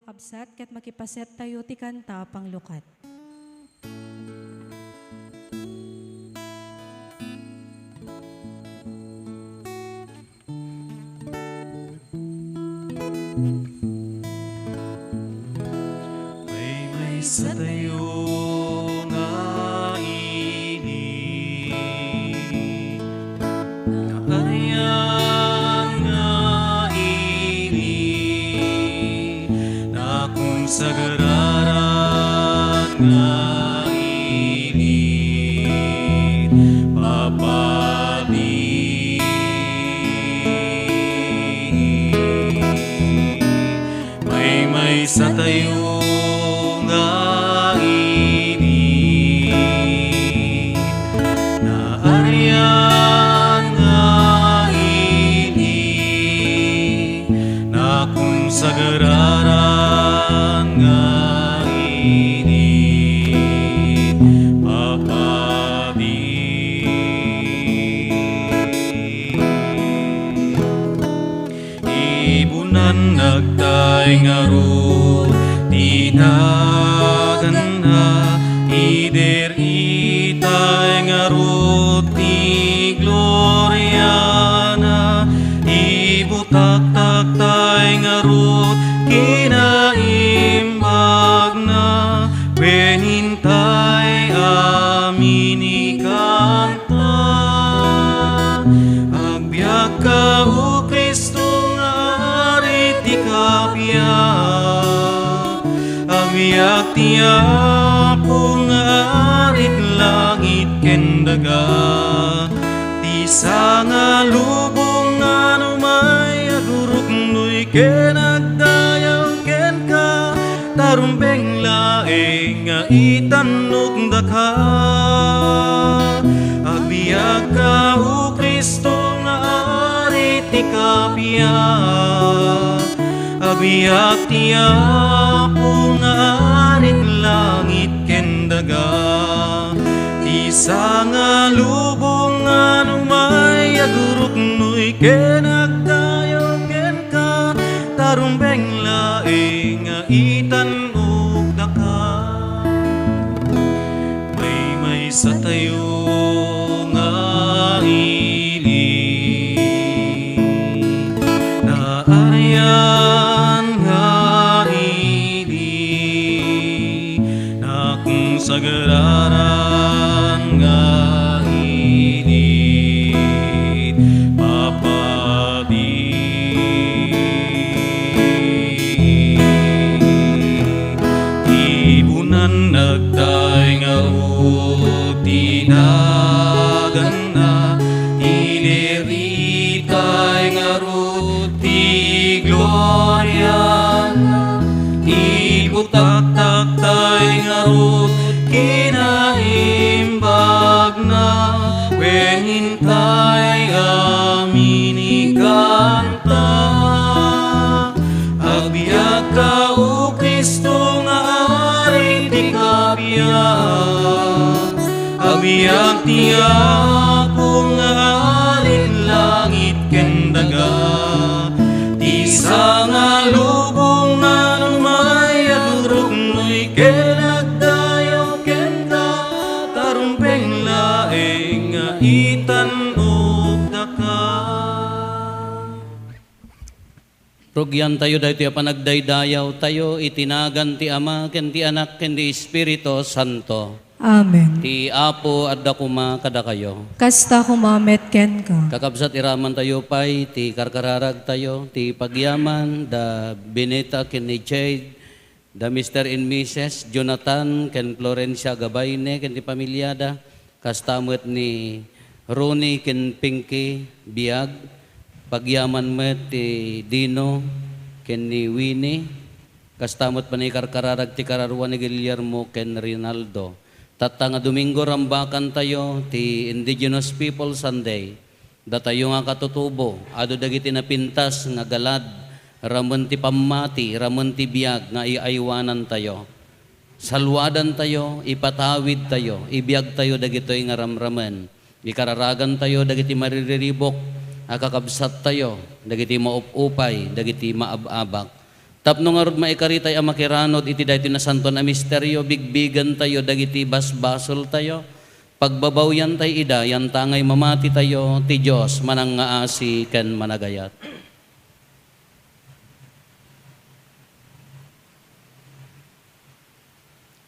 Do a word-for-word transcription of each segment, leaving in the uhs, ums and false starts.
Kabsat, ket makipaset tayo ti kanta a panglukat. Maymaysa tayo nga ili, naarian nga ili, nakonsagraran nga ili, papadi. Maymaysa tayo nga ili, naarian nga ili, nakonsagraran nga ili, papadi. Ibunan nagtay ngarud ti naganna, idir-itay ngarud ti gloriana, ibutaktaktay ngarud kinaimbagna, wen intay amin ikanta. Agbiagka, O Cristo, nga Ari ti kappia. Agbiag ti Apo nga Ari ti langit ken daga. Ti sangalubong nga anumay aguruknoy ken agdayaw kenka, tarumbeng laeng nga itannok daka. Agbiagka, O Cristo, nga Ari ti kappia. Agbiag ti Apo nga Ari ti langit ken daga. Ti sangalubong nga anumay aguruknoy ken agdayaw kenka, tarumbeng laeng nga itannok daka. Maymaysa tayo nga ili, naarian nga ili, nakonsagraran nga ili, papadi. Ibunan nagtay ngarud ti naganna, idir-itay ngarud ti gloriana, ibutaktaktay ngarud kinaimbagna, wen intay amin ikanta. Agbiagka, O Cristo, nga Ari ti kappia. Agbiag ti Apo nga Ari ti langit ken daga. Ti sangalubong nga anumay aguruknoy ken agdayaw kenka, tarumbeng laeng nga itannok daka. Rugiantayo daytoy a panagdaydayawtayo iti nagan ti Ama, ken ti Anak, ken ti Espiritu Santo. Amen. Ti Apo adda koma kadakayo. Kasta koma met kenka. Kakabsat, iramantayo pay ti karkararagtayo, ti pagyaman da Benita ken ni Jade, da Mister and Missus Jonathan ken Florencia Gabayne ken ti pamiliada, kasta met ni Ronnie ken Pinky Biag, pagyaman met ti Dino ken ni Winnie, kasta met panikarkararag ti kararua ni Guillermo ken Rinaldo. Tatta nga Domingo, rambakantayo ti Indigenous People Sunday. Datayo nga katutubo, adu dagiti napintas nga galad, ramen ti pammati, ramen ti biag nga iaywanantayo. Saluadantayo, ipatawidtayo, ibiagtayo dagitoy nga ramramen. Ikararagantayo dagiti maririribuk a kakabsattayo, dagiti maupupay, dagiti maab-abak. Tapno ngarud maikaritay a makiranod iti daytoy nasantoan a misterio, bigbigentayo dagiti basbasoltayo, pagbabawiantay ida, yantangay mamatitayo, ti Dios manangngaasi ken managayat.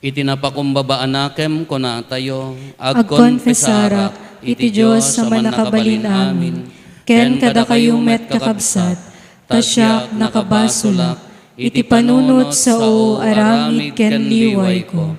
Iti napakumbaba a nakem, kunatayo, agkonfesarak iti Dios a Mannakabalin-amin, ken kadakayo met, kakabsat, ta siak nakabasolak iti panunot, sao, aramid ken liwayko.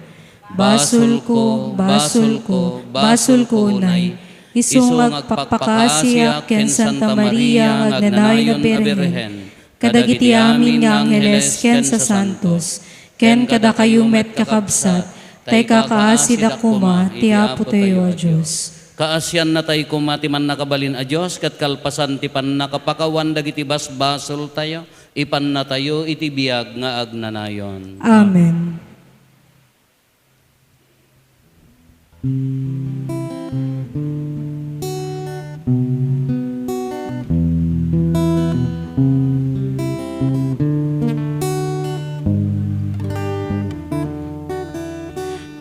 Basolko, basolko, basolko unay, isu nga agpakpakaasiak ken Santa Maria nga agnanayon a Birhen, kadagiti amin nga angheles ken sasantos, ken kadakayo met, kakabsat, ta ikakaasidak koma ti Apotayo a Dios. Kaasiannatay koma ti Mannakabalin a Dios, ket kalpasan ti pannakapakawan dagiti basbasoltayo, ipannatayo iti biag nga agnanayon. Amen.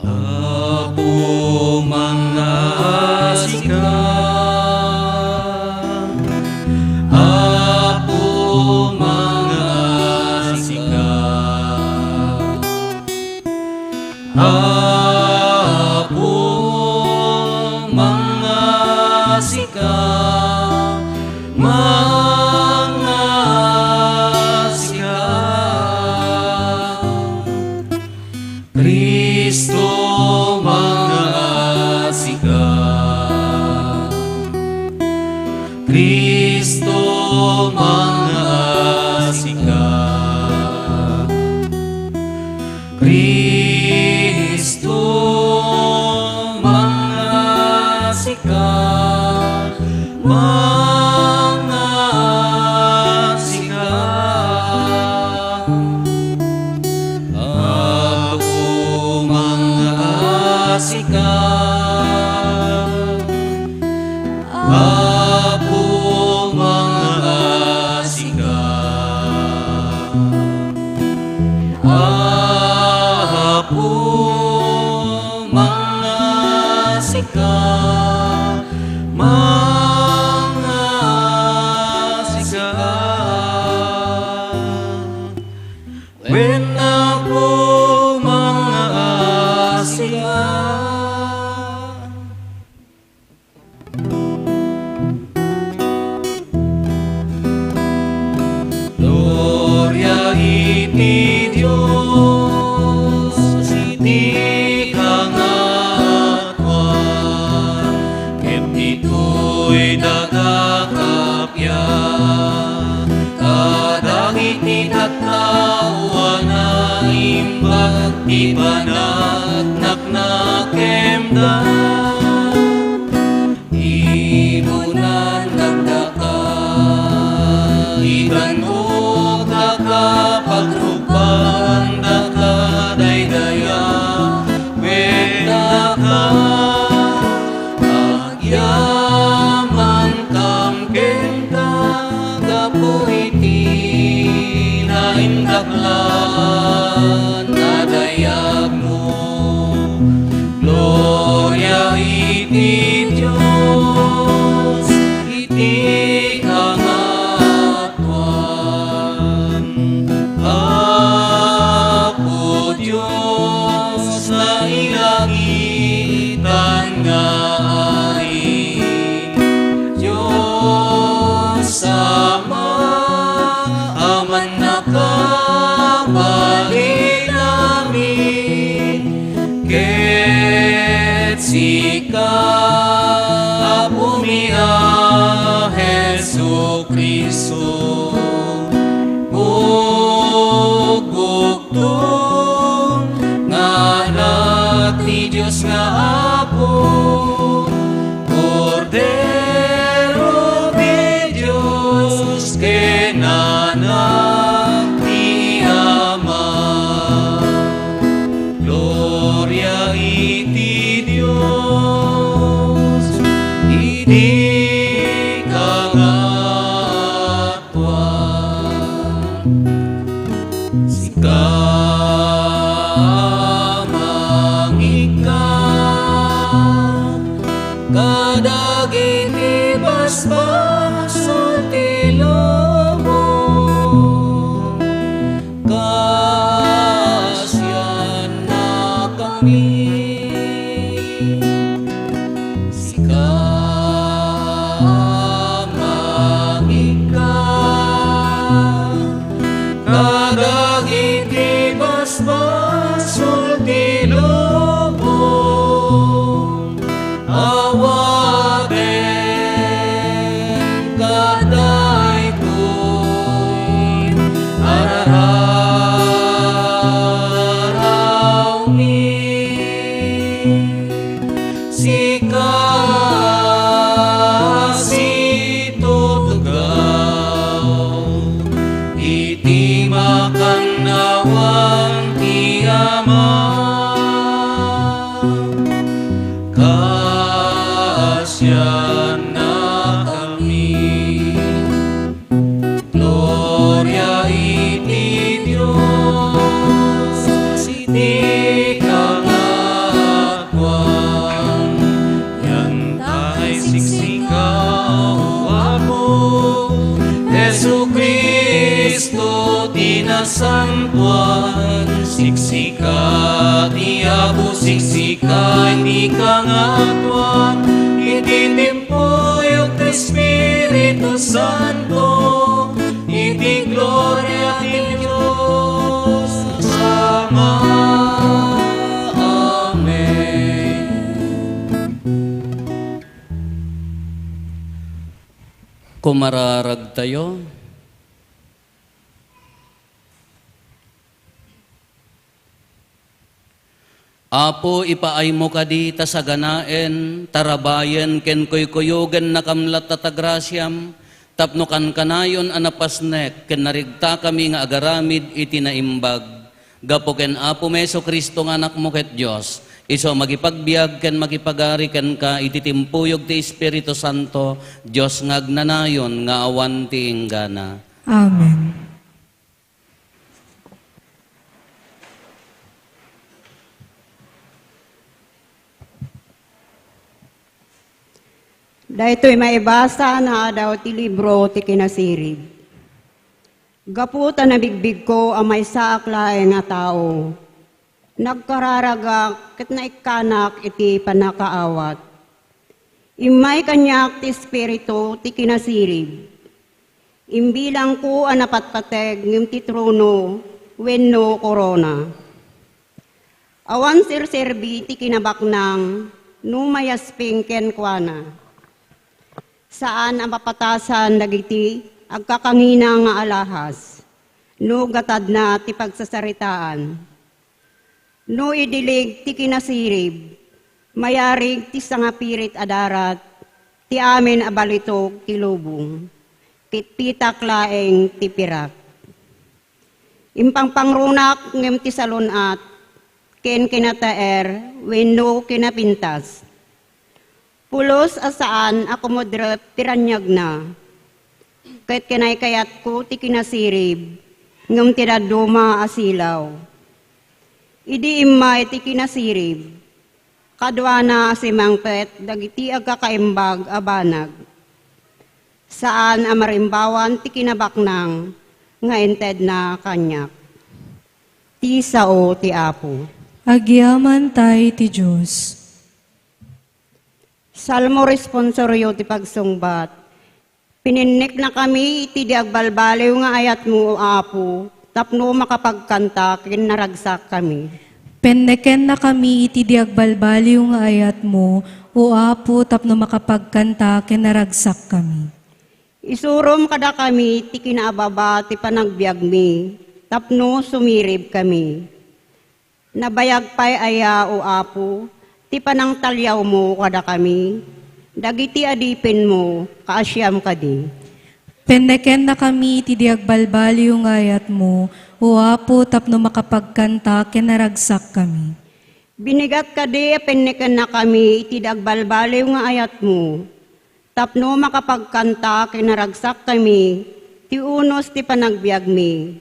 Apo, mangngaasika. Apo, mangngaasika. Apo, mangngaasika, mangngaasika. Cristo, mangngaasika. Cristo, mangngaasika. Cristo, mangngaasika, mangngaasika. Apo, mangngaasika. Apo, mangngaasika. Apo, mangngaasika, mangngaasika. Wen, Apo, mangngaasika. Gloria iti Dios iti kangatoan, ket ditoy daga kappia kadagiti tattao a naimbag ti panagnak- nakemda. Ibunan dagdaka, iganok daka, pagrubban daka, daydayaw met daka. Agyamankam kenka gapu iti naindaklan a dayagmo. Gloria iti Dios iti kangatoan. Apo Dios, nailangitan nga ari, Dios Ama a mannakabalin amin, ket sika, Apomi a Jesu-Cristo, ugbugto nga Anak ti Dios nga Apo, Kordero ti Dios ken Anak ti Ama. Gloria iti Dios iti kangatoan. Kamangika kadagiti basbasol ti lubong, kasiannakami. Sika, amangika kadagiti basbasol ti lubong, awatenka daytoy a rararawmi. Sika situtugaw iti makannawan ti Ama. Kasiannakami. Gloria iti Dios iti kangatoan. Inyantay siksika, O Apo Jesu-Cristo, ti nasantoan. Siksika ti Apo, siksika iti kangatoan. Iti timpuyog ti Espiritu Santo, iti gloria ti Dios Ama. Amen. Kumararagtayo. Apo, ipaaymo kadi ta saganaen, tarabayen, ken kuykuyogennakam latta ta grasiam, tapno kankanayon a napasnek ken narigtakami nga agaramid iti naimbag. Gapu ken Apo Jesu-Cristo nga Anakmo ket Dios, isu a makipagbiag ken makipagari kenka iti timpuyog ti Espiritu Santo, Dios nga agnanayon nga awan ti inggana. Amen. Daytoy maibasa naadaw ti libro ti Kinasirib. Gapu ta nabigbigko a maysaak laeng a tao, nagkararagak ket naikkanak iti pannakaawat. Immay kaniak ti Espiritu ti Kinasirib. Imbilangko a napatpateg ngem ti trono wenno korona. Awan serserbi ti kinabaknang no mayasping kenkuana. Saan a mapatasan dagiti agkakangina nga alahas no gatadna ti pagsasaritaan. No idilig ti Kinasirib, mayarig ti sangapirit a darat ti amin a balitok ti lubong, ket pitak laeng ti pirak. Impangpangrunak ngem ti salun-at ken kinataer wenno kinapintas. Pulos a saan a kumudrep ti raniagna, ket kinaykayatko ti Kinasirib ngem ti dadduma a silaw. Idi immay ti Kinasirib, kaduana a simangpet dagiti agkakaimbag a banag. Saan a marimbawan ti kinabaknang nga intedna kaniak. Ti sao ti Apo. Agyamantay ti Dios. Salmo responsorio ti pagsungbat. Pininneknakami iti di agbalbaliw nga ayatmo, O Apo, tapno makapagkanta ken naragsakkami. Pennekennakami iti di agbalbaliw nga ayatmo, O Apo, tapno makapagkanta ken naragsakkami. Isurom kadakami ti kinaababa ti panagbiagmi, tapno sumiribkami. Nabayag pay aya, O Apo, ti panangtalyawmo kadakami, dagiti adipenmo, kaasiam kadi? Pennekennakami iti di agbalbaliw nga ayatmo, O Apo, tapno makapagkanta ken naragsakkami. Binigat kadi a pennekennakami iti di agbalbaliw nga ayatmo, tapno makapagkanta ken naragsakkami ti unos ti panagbiagmi.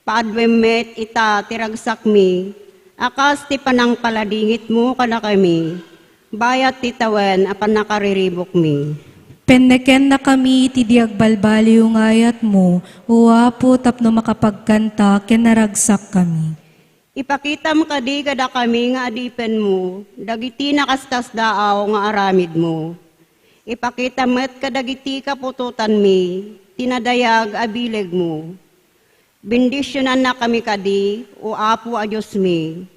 Paaduem met ita ti ragsakmi, a kas ti panangpaladingitmo kadakami, bayat ti tawen a pannakariribukmi. Pennekennakami iti di agbalbaliw nga ayatmo, O Apo, tapno makapagkanta ken naragsakkami. Ipakitam kadi kadakami nga adipenmo dagiti nakastasdaaw nga aramidmo. Ipakitam met kadagiti kaputotanmi ti nadayag a bilegmo. Bendisionannakami kadi, O Apo a Diosmi,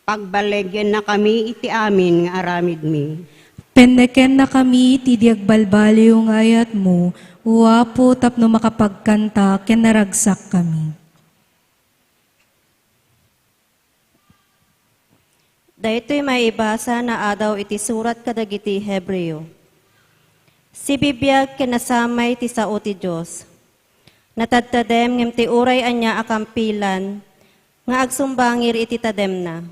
pagballigyennakami iti amin nga aramidmi. Pennekennakami iti di agbalbaliw nga ayatmo, O Apo, tapno makapagkanta ken naragsakkami. Daytoy maibasa naadaw iti surat kadagiti Hebreo. Sibibiag ken nasamay ti sao ti Dios. Natadtadem ngem ti uray ania a kampilan nga agsumbangir iti tademna.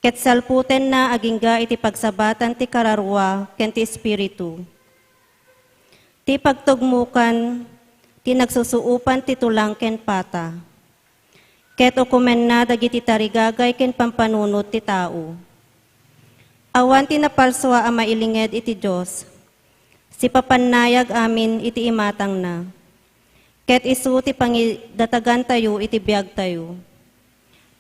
Ket salputenna agingga iti pagsabatan ti kararua ken ti Espiritu. Ti pagtugmokan ti nagsusuopan ti tulang ken pata. Ket ukomenna dagiti tarigagay ken pampanunot ti tao. Awan ti napalsua a mailinged iti Dios. Sipapannayag amin iti imatangna. Ket isu ti pangidatagantayo iti biagtayo.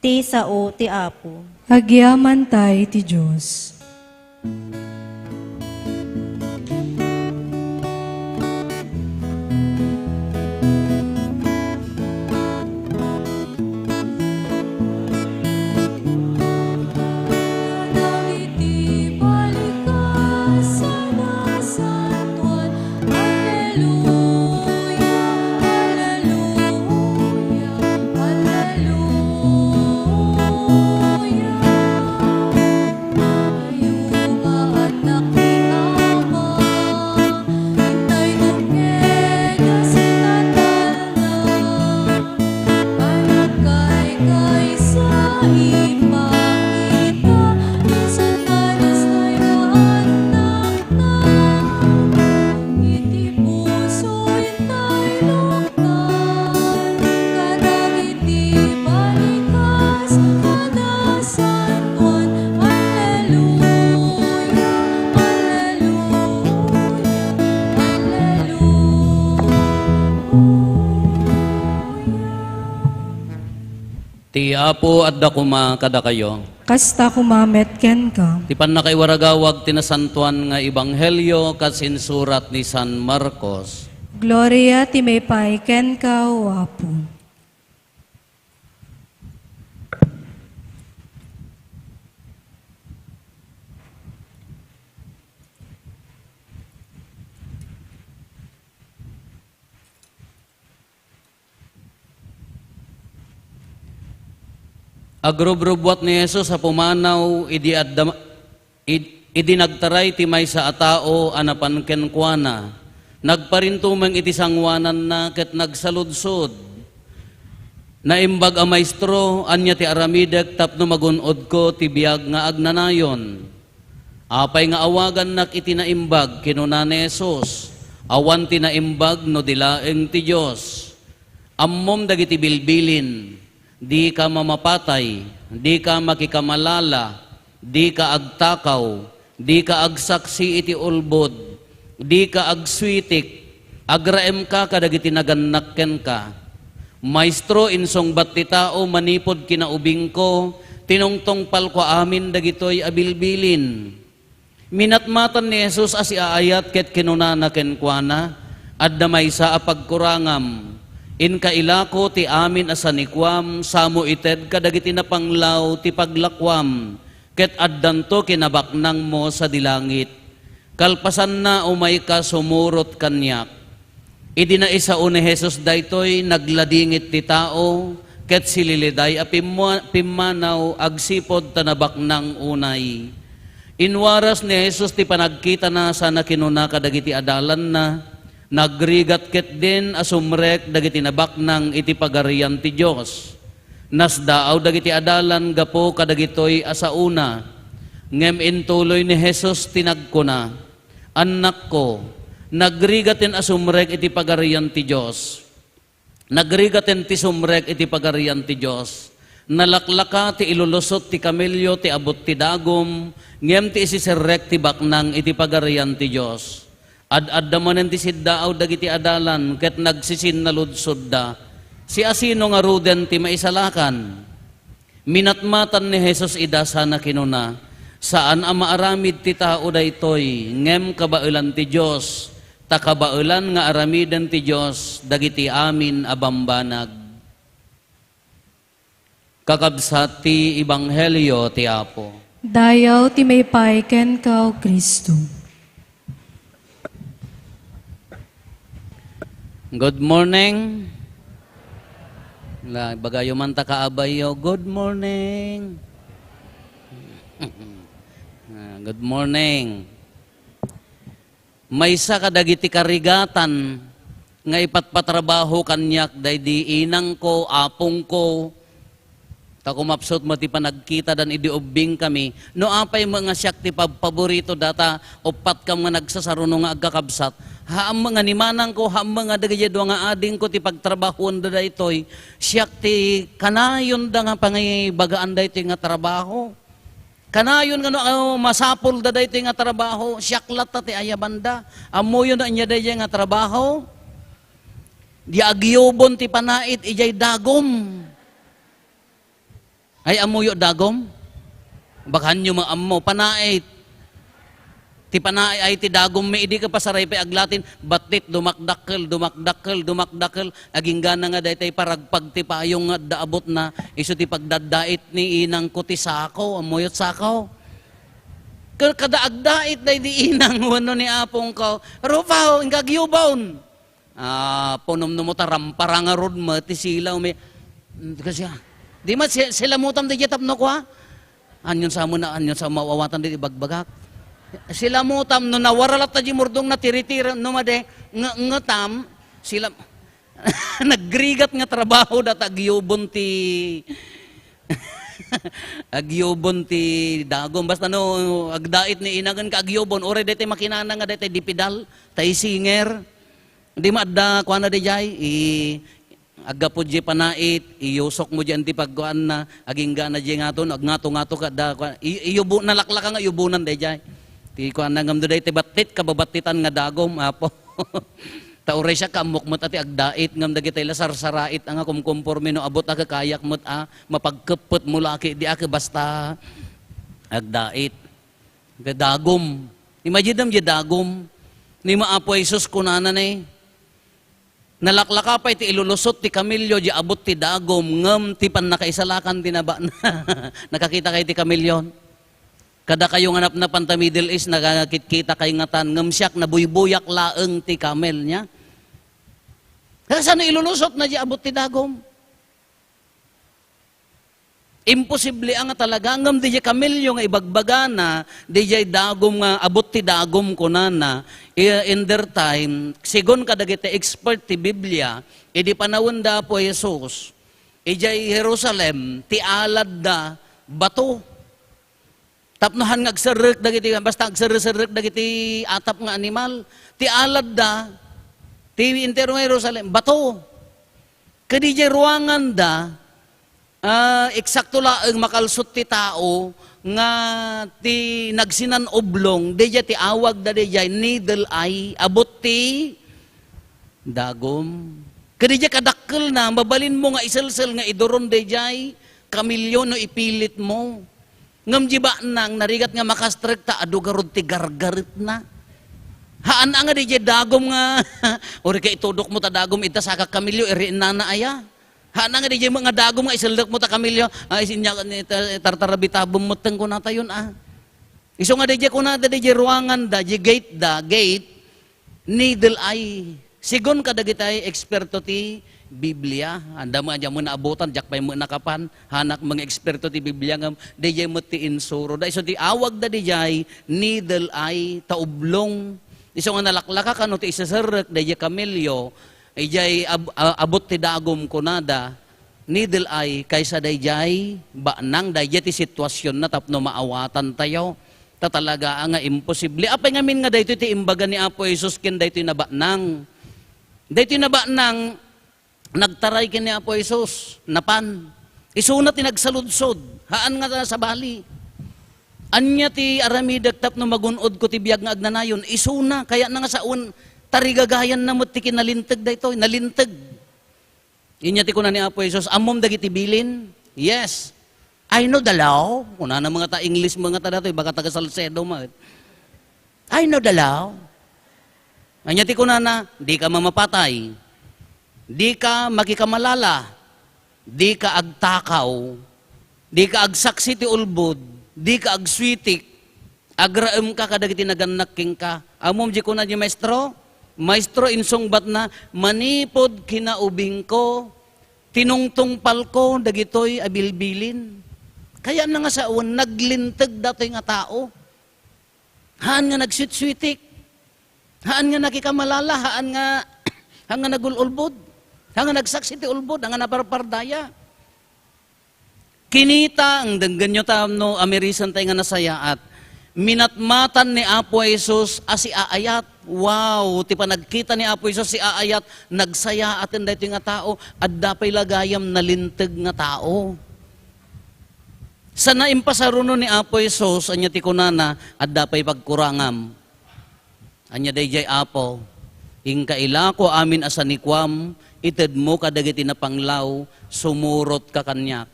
Ti sao ti Apo. Agyamanta iti Dios. Dagiti balikas a nasantoan. Alleluia, alleluia, alleluia. Kayo nga anak ni Ama, intay dukkeg a sinatalna. Panagkaykaysa ipakita, isut' kadastayo a annakna. Iti puso intay luktan, kadagiti balikas a nasantoan. Alleluia, alleluia, alleluia. Ti Apo adda koma kadakayo. Kasta koma met kenka. Ti pannakaiwaragawag ti nasantoan nga ebanghelio kas insurat ni San Marcos. Gloria ti maipay kenka, O Apo. Agrubrubuat ni Jesus a pumanaw idi adda, id-, idi nagtaray ti maysa a tao a napan kenkuana. Nagparintumeng iti sangoananna ket nagsaludsod. "Naimbag a Maestro, ania ti aramidek tapno magun-odko ti biag nga agnanayon?" "Apay nga awagannak iti naimbag?" kinuna ni Jesus. "Awan ti naimbag no di laeng ti Dios. Ammom dagiti bilbilin, dika mamapatay, dika makikamalala, dika agtakaw, dika agsaksi iti ulbod, dika agsuitik, agraemka kadagiti nagannak kenka." "Maestro," insungbat ti tao, "manipud kinaubingko, tinungtungpalko amin dagitoy a bilbilin." Minatmatan ni Jesus a siaayat ket kinunana kenkuana, "Adda maysa a pagkurangam. Inka ilako ti amin a sanikuam, samo ited kadagiti napanglaw ti paglakuam, ket addanto kinabaknangmo sadi langit. Kalpasanna, umayka sumurot kaniak." Idi naisao ni Jesus daytoy, nagladingit ti tao, ket sililiday a pimma-, pimmanaw agsipud ta nabaknang unay. Inwaras ni Jesus ti panagkitana sana kinuna kadagiti adalanna, "Nagrigat ketdin a sumrek dagiti nabaknang iti Pagarian ti Dios. Nasdaaw dagiti adalan gapu kadagitoy a saona." Ngem intuloy ni Jesus ti nagkuna, "Annakko, nagrigaten a sumrek iti Pagarian ti Dios." Nagrigaten ti sumrek iti Pagarian ti Dios. Nalaklaka ti ilulusot ti kamelio ti abut ti dagum, ngem ti isiserrek ti baknang iti Pagarian ti Dios. Ad-adda manen ti siddaaw dagiti adalan ket nagsisinnaludsodda, "Siasino ngaruden ti maisalakan?" Minatmatan ni Jesus ida sana kinuna, "Saan a maaramid ti tao daytoy, ngem kabaelan ti Dios, ta kabaelan nga aramiden ti Dios dagiti amin a bambanag." Kakabsat ti Ebanghelio ti Apo. Dayaw ti maipay kenka, O Cristo. Good morning. La, ibagayo man ta kaabayyo, "Good morning." Ah, good morning. Maysa kadagiti karigatan nga ipatpatrabaho kaniak daydi inangko, apongko, ta kumapsut met ti panagkitadan idi ubbing kami. No apay met nga siak ti pabpaborito data, uppat kam nga nagsasaruno nga agkakabsat. Haan met nga ni manangko, haan met nga dagiti dua nga adingko ti pagtrabahoenda daytoy. Siak ti kanayonda nga pangibagaan daytoy nga trabaho. Kanayon nga no, ah, masapulda daytoy nga trabaho, siak latta ti ayabanda. Ammoyo no ania daydiay nga trabaho? Di agyubon ti panait idiay dagum. Ay, ammoyo dagum? Bakahanyo maammo, panait. Ti panait ay ti dagum mi idi ka pasaray pay aglatin, battit dumakdakkel, dumakdakkel, dumakdakkel. Aginggana nga daytay paragpag ti payong nga adda abutna, isu ti pagdaddait ni inangko ti sako, ammuyot sako. Ka-, kada agdait daydi inang wenno ni apongko, "Rupaw, inka agyubon." Ah, punumno mo ta rampara ngarud met ti silaw mi. Mm, kasi, ah, di met si-, silamutam daydiay tapno kua? Anyon sa mo na, anyon sa maawatan di ibagbagak. Silamutam no nawara latta di murdong na tiritira no madi, nge-, ngetam, sila, nagrigat nga trabaho data agyubon ti, agyubon ti dagum. Basta no, agdait ni inang ken ka agyubon, uray daytoy makinana nga daytoy dipidal, tay singer. Di maadda, kuana daydiay, i-, aggapu diay panait, iyusok mo diay ti pagkuanna, aginggana diay ngaton, agngato-ngato kada, kuan, i-, iyubo-, nalaklaka nga iyubonan daydiay. Ti kuana ngem daytoy battit, kababattitan nga dagum, Apo. Ta uray siak, ammok met a ti agdait, ngem dagitay la sarsarait a nga kumkumporme no abut a kakayak met a mapagkeppet mo laki, di a ke basta agdait. Dagum. Imaginem diay dagum. Ni Apo Jesus kunana ne, nalaklaka pay ti ilulusot ti kamelio diay abut ti dagum, ngem ti pannakaisalakan ti nabana. Nakakita kay ti kamelio? Kadakayo nga napnapan ta Middle East, nakakitkitakay ngatan, ngem siak, nabuybuyak laeng ti kamel niya. Kasano ilulusotna diay abut ti dagum? Imposible a nga talaga, ngem diay kamelio nga ibagbagana, diay dagum nga abut ti dagum kunana, i-, in their time, segun kadagiti expert ti Biblia, idi panawenda Apo Jesus, idiay Jerusalem, ti aladda bato. Tapno han nga agserrek dagiti, basta agserrek-serrek dagiti atap nga animal. Ti aladda, ti entero nga Jerusalem, bato. Ket idiay ruanganda, ah, eksakto laeng makalsut ti tao nga ti nagsinan-oblong, daydiay ti awagda daydiay needle eye, abut ti dagum. Ket idiay kadakkelna, mabalinmo nga iselsel nga iduron daydiay kamelio no ipilitmo. Ngem diay baknang, narigat nga makastrek ta adu garud ti gargaretna. Haan a nga diay dagum nga, uray ka itudokmo ta dagum ita saka kamelio, iriennana aya. Haan a nga diay met nga dagum nga isellekmo ta kamelio, ay, sinya, ta-, tartarabitabem metten kunatayon, a. Isu nga diay kunada diay ruanganda, diay gateda, gate, needle eye. Segun kadagiti eksperto ti Biblia, anda met a diak met naabutan, diak pay met nakapan, hanak mga eksperto ti Biblia ngem daydiay met ti insuro. Da isu ti awagda daydiay needle eye, ta oblong. Isu nga nalaklaka kano ti iseserrek daydiay kamelio, idiay ab-, a-, abut ti dagum kunada, needle eye kaysa daydiay baknang, daydiay ti situasionna tapno maawatantayo. Ta talaga nga imposible. Apay ngamin nga daytoy ti imbaga ni Apo Jesus ken daytoy nabaknang? Daytoy nabaknang, nagtaray ken ni Apo Jesus, napan. Isuna ti nagsaludsod, haan nga sabali. Ania ti aramidek tapno magun-odko ti biag nga agnanayon? Isuna, kayatna nga sawen, tarigagayanna met ti kinalinteg daytoy, nalinteg. Inya ti kuna ni Apo Jesus, "Ammom dagiti bilin?" "Yes." "I know the law." Kunana mga ta English, mga ta datoy, baka taga Salcedo met. "I know the law." Anya ti kunana, "Dika mamapatay, dika makikamalala, dika agtakaw, dika agsaksi ti ulbod, dika agsuitik, agraemka kadagiti nagannak kenka." Ammom di kuna ni Maestro? Maestro, insungbatna, "Manipud kinaubingko, tinungtungpalko dagitoy a bilbilin." Kayatna nga sawen, naglinteg datoy nga tao. Haan nga nagsuitsuitik. Haan nga nakikamalala, haan nga, haan nga nagul-ulbod. Haan nga nagsaksi ti ulbod, haan nga naparpardaya. Kinita, ang denggenyo ta no, amirisan tayo nga nasayaat. Minatmatan ni Apo Jesus a siaayat. Wow! Ti panagkita ni Apo Jesus siaayat, nagsayaaten daytoy nga tao, adda pay la gayam nalinteg nga tao. Sana impasaruno ni Apo Jesus, anya ti kunana, "Adda pay pagkurangam." Anya daydiay, Apo, inka ilako amin a sanikuam, itedmo kadagiti napanglaw, sumurot ka kaniak.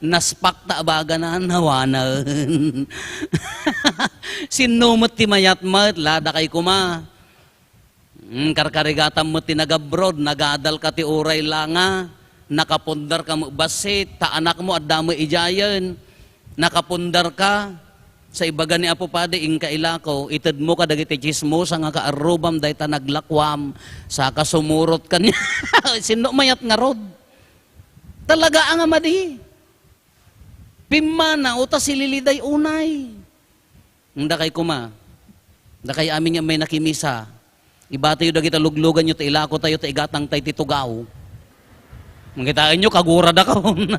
Naspak ta abagana, nawanen. Sinno met ti mayat met, la, dakay kuma. Hmm, karkarigatam met ti nagabroad, nagadal ka ti uray la nga, nakapundar ka met bassit, ta anakmo adda met idiayen, nakapundar ka, sa ibaga ni Apo Padi, inka ilako, itedmo kadagiti chismosa nga kaarrubam, dayta naglakuam, saka sumurot kaniak. Sinno mayat ngarud? Talaga nga madi. Pimmanaw ta sililiday unay. Dakay kuma, dakay amin nga may nakimisa, ibatayo dagita lugluganyo ta ilakotayo ta igatangtay ti tugaw. Mangitaenyo, kaguradakon.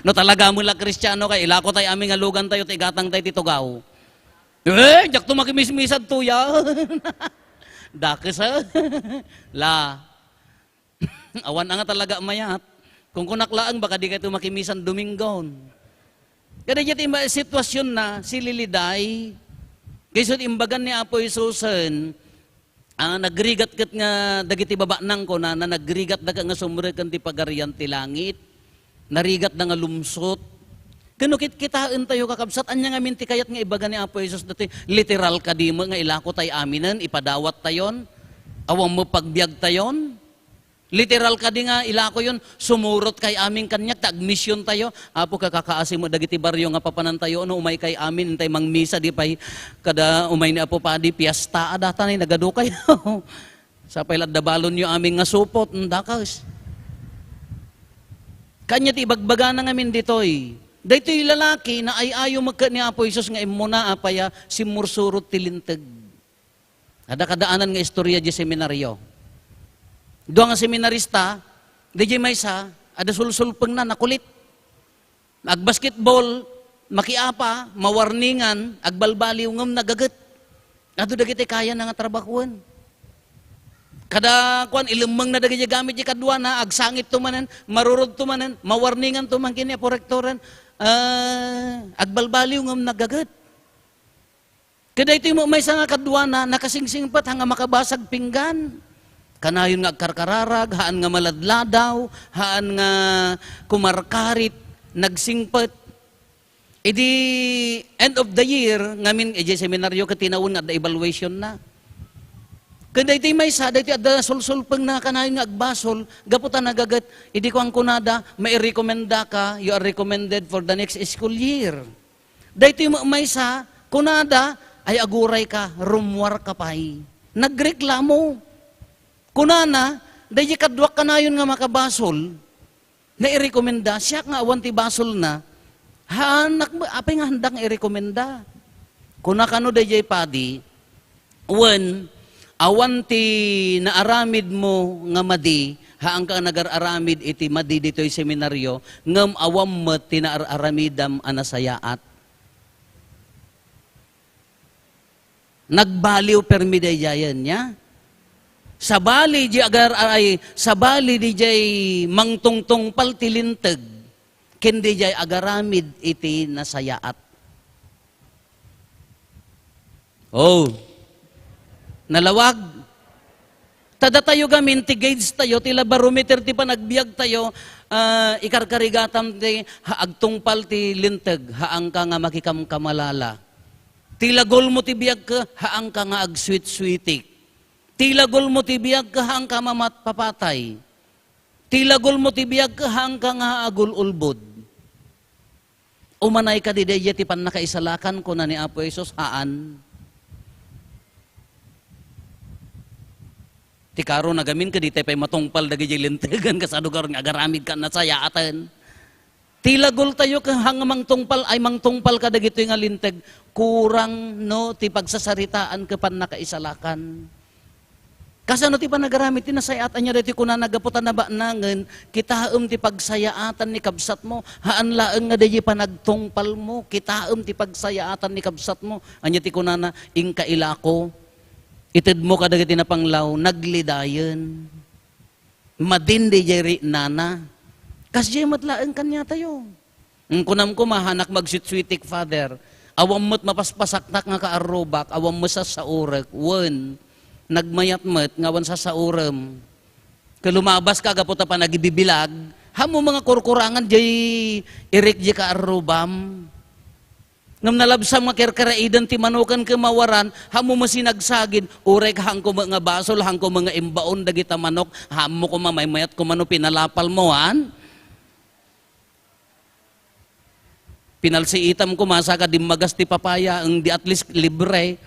No talaga met la Kristiano kay, ilakotay amin nga lugantayo ta igatangtay ti tugaw. Eh, diakto makimismisad tuya. Dakes, a? La. Awan nga talaga mayat. Kung kunak laeng, baka di kayo makimisan Domingon. Kada diay ti ma-, sitwasyon na, sililiday. Kaysa ti imbagan ni Apo Jesusen, ah, nagrigat ket nga dagiti babanang ko na, na nagrigat da nga sumreken ti pagarian ti langit. Narigat da nga lumsot. Kano kit-, kitaen tayo, kakabsat, anya ngamin ti kayat nga ibaga ni Apo Jesus dati, literal kadi met nga ilako tay aminen, ipadawat tayon, awan mo pagbiag tayon? Literal kadi nga ilako yon, sumurot kay amin kaniak, ta agmision tayo. Apo, kakakaasi mo dagiti barrio nga papanan tayo, no, umay kay amin, intay mangmisa, di pay kada umay ni Apo Padi, piesta, a, data nay nagadu kayo. Sapay la adda balonyo amin nga supot, mm, dakas. Kanya ti ibagbagana ngamin ditoy. Daytoy lalaki, naay-ayo met ket ni Apo Jesus nga immuna, apay a, simmursurot ti linteg. Adda kadaanan nga istorya di seminaryo. Dua nga seminarista, di maysa, adda sulsulpengna, nakulit. Agbasketball, makiapa, mawarningan, agbalbaliw ngem nagaget. Adu dagiti kayana nga trabahoen. Kada kuan, ilemmengna dagiti gamit ti kaduana, agsangit to manen, marurod to manen, mawarningan to man ken ni Apo Rektoren, ah, agbalbaliw ngem nagaget. Kadaytoy met maysa nga kaduana, nakasingsingpet, haan nga makabasag pinggan. Kanayon nga agkarkararag, haan nga maladladaw, haan nga kumarkarit, nagsingpet. Idi end of the year, ngamin, idiay seminaryo, ket tinawen nga adda evaluation na. Kadaytoy maysa, daytoy adda sulsulpengna, kanayon nga agbasol, gapu ta nagaget, idi kuan kunada, "Mairekomenda ka, you are recommended for the next school year." Daytoy met maysa, kunada, "Ay, aguray ka, rummuar ka pay." Nagreklamo. Kunana, "Daydi kaduak kanayon nga makabasol, nairekomenda, siak nga awan ti basolna, haanak mo, apay nga haandak nga irekomenda?" Kuna kano daydiay padi, Wen, awan ti naaramidmo nga madi, haanka a nagar-aramid iti madi ditoy seminaryo, ngem awan met ti naar-aramidam a nasayaat. Nagbaliw permi daydiayen, ya? Sabali di agar-, ay, sabali di jay mangtungtungpal ti linteg, ken di jay agaramid iti nasayaat. Oh, nalawag. Ta datayo gamin, ti gauge tayo, ti la barometer ti panagbiag tayo, ah, ikarkarigatam ti ha-, agtungpal ti linteg, haanka nga makikamkamalala. Ti lagulmo ti biagka, haanka nga agsweet-sweetik. Ti lagulmo ti biagka, haanka mamatpapatay. Ti lagulmo ti biagka, haanka nga agul-ulbod. Umanay kadi daydiay ti pannakaisalakan, kuna ni Apo Jesus, haan. Ti karo nagamin, kadi tay pay matungpal dagiti lintegen, kasano garo nga agaramid ka nasayaaten. Ti lagul tayo, ka hang mangtungpal, ay mangtungpal ka dagitoy nga linteg, kurang no ti pagsasaritaan ka pannakaisalakan. Kasano ti panagaramid ti nasayaat? Ania daytoy kunana, gapu ta nabanangen, kitaem ti pagsayaatan ni kabsatmo. Haan laeng nga daydi panagtungpalmo, kitaem ti pagsayaatan ni kabsatmo. Ania ti kunana, inka ilako, itedmo kadagiti napanglaw, naglidayen. Madin daydiay rinana. Kasdiay met laeng kaniatayo. Kunam koma, haanak magsweet-sweetik, Father. Awan met mapaspasaktak nga kaarrubak, awan met sassaurek, wen, nagmayat met nga awan sassaurem. Ket lumabaska gapu ta panagibibilag, haanmo nga kurkurangan diay irik diay kaarrubam. Ngem nalabsam nga kerkeraiden ti manoken ken mawaran, haanmo met sinagsagid, uray haanko met nga basol, haanko met nga imbaon dagita manok, haanmo koma maymayat koma no pinalapalmo, haan? Pinalsiitam koma, saka dimmagas ti papaya, eng di at least libre.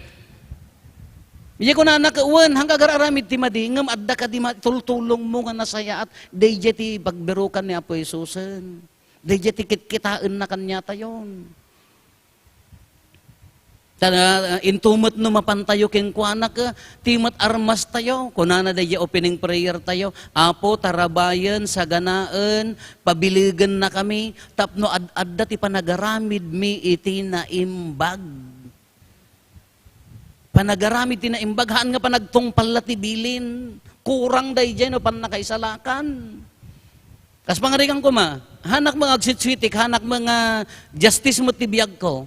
Iya kunana, wen, hangka agar-aramid ti madi, ngem adda kadi ma-, tultulongmo nga nasayaat, daydiay ti pagbirukan ni Apo Jesusen. Daydiay ti kitkitaenna kaniatayon. Ta, ah, into met no mapantayo kenkuana, ket ti met armastayo. Kunana daydiay opening prayer tayo, Apo, tarabayen, saganaen, pabilegennakami, tapno ad-adda ti panagaramidmi iti naimbag. Panagaramid ti naimbag, haan nga panagtungpal la ti bilin. Kurang daydiay no pannakaisalakan. Kas pangarigan koma, haanak met nga agsweet-sweetik, haanak met nga justice met ti biagko.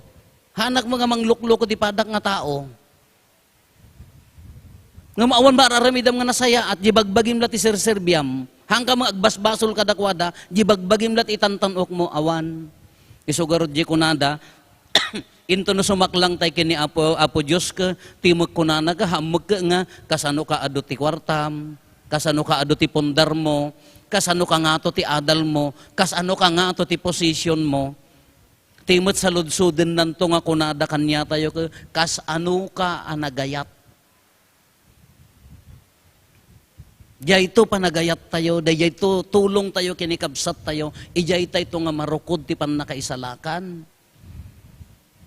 Haanak met nga manglukloko ti padak nga tao. Ngem awan met ar-aramidam nga nasayaat, diay bagbagim la ti serserbiam. Haanka met nga agbasbasol kadakuada, diay bagbagim la ti itantan-okmo, awan. Isu garud diay kunada, into no sumaklang tay ken ni Apo, Apo Dios, ket ti met kunana, ket haanmo met nga kasano ka adu ti kuartam, kasano ka adu ti pundarmo, kasano ka ngato ti adalmo, kasano ka ngato ti positionmo. Ti met saludsodenanto nga kunada kaniatayo, ket kasano ka a nagayat. Dayto panagayattayo, dayto tulongtayo ken ni kabsattayo, idiay tayto nga marukod ti pannakaisalakan.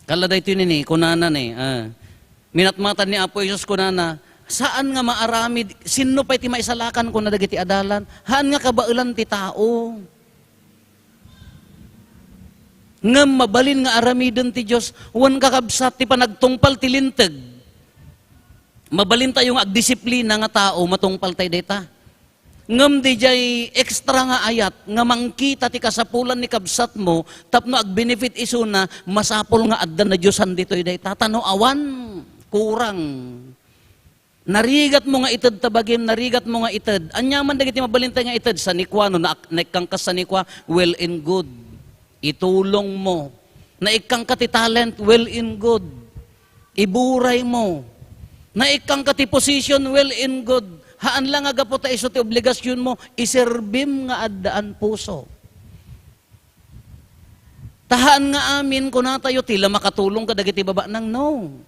Kala daytoy nini, kunana ni, ah, minatmatan ni Apo Jesus, kunana, saan nga maaramid, sinno pay ti maisalakan, kuna dagiti adalan, haan nga kabaelan ti tao. Ngem mabalin nga aramiden ti Dios, wen kakabsat, ti panagtungpal ti linteg. Mabalintayo nga agdisiplina nga tao, matungpaltay dayta. Ngem didiay extra nga ayat nga mangkita ti kasapulan ni kabsatmo tapno agbenefit isuna, masapul nga adda nadiosan ditoy dayta. Ta no awan, kurang. Narigatmo nga ited ta bagim, narigatmo nga ited. Ania man dagiti mabalintay nga ited? Sanikua, no naak-, naikkanka sanikua, well and good. Itulongmo. Naikkanka ti talent, well and good. Iburaymo. Naikkanka ti position, well and good. Haan la nga gapu ta isu ti obligasionmo, iserbim nga addaan puso. Ta haan nga amin, kunatayo, ti la makatulong kadagiti babanang, no.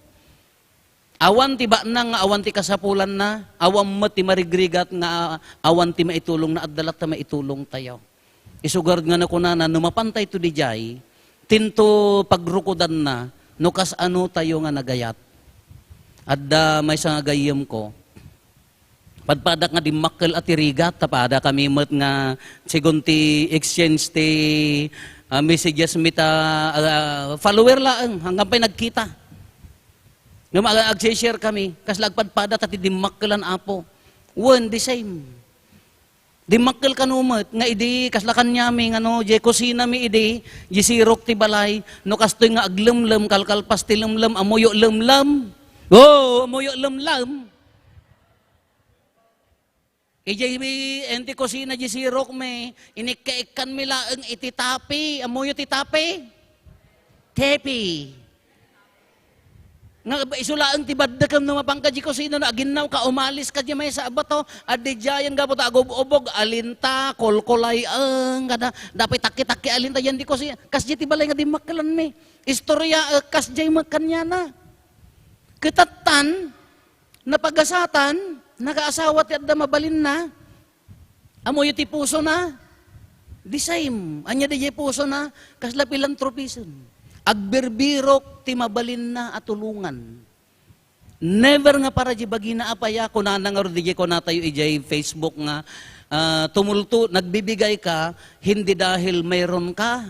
Awan ti banang nga awan ti kasapulanna, awan met ti marigrigat nga awan ti maitulongna, adda latta maitulongtayo. Isu garud nga nakunana, no mapantayto didiay, tinto pagrukodanna, no kasanotayo nga nagayat. Adda maysa nga gayyemko, padpadak nga dimmakkel a ti rigat, ta padakami met nga, sigun ti exchange ti, ah, messages mi ta, ah, follower laeng, hanggang pa'y nagkita. Ngem ag-, agse-share kami, kasla agpadpada ta ti dimmakkelan, Apo. Wen, the same. Dimmakkel kano met nga idi kasla kaniami nga no, diay kusinami idi, diay sirok ti balay, no kastoy nga aglemlem, kalkalpas ti lemlem, ammoyo lemlem. Oo, ammoyo lemlem. Idiay enti kusina diay sirokmi, inikkaikkanmi laeng iti tapi. Ammoyo ti tapi? Tepi. Nga isu laeng ti baddekem no mapanka diay kusina no aginnawka, umaliska diay maysa a bato, addi diayen gapu ta agub-ubog, alinta, kolkolay-eng, kada, dapay takki-takki alinta, diay kusina. Kasdiay ti balay nga dimmakkelanmi. Istorya, eh, kasdiay met kaniana. Ketattan, napagasatan, nakaasawa ti adda mabalinna. Ammoyo ti pusona? The same. Ania diay pusona? Kasla philanthropism. Agbirbirok ti mabalinna a tulongan. Never nga para diay bagina, apay a, kunana ngarud diay kunatayo idiay Facebook nga, ah, tumulto, nagbibigay ka, hindi dahil mayroon ka.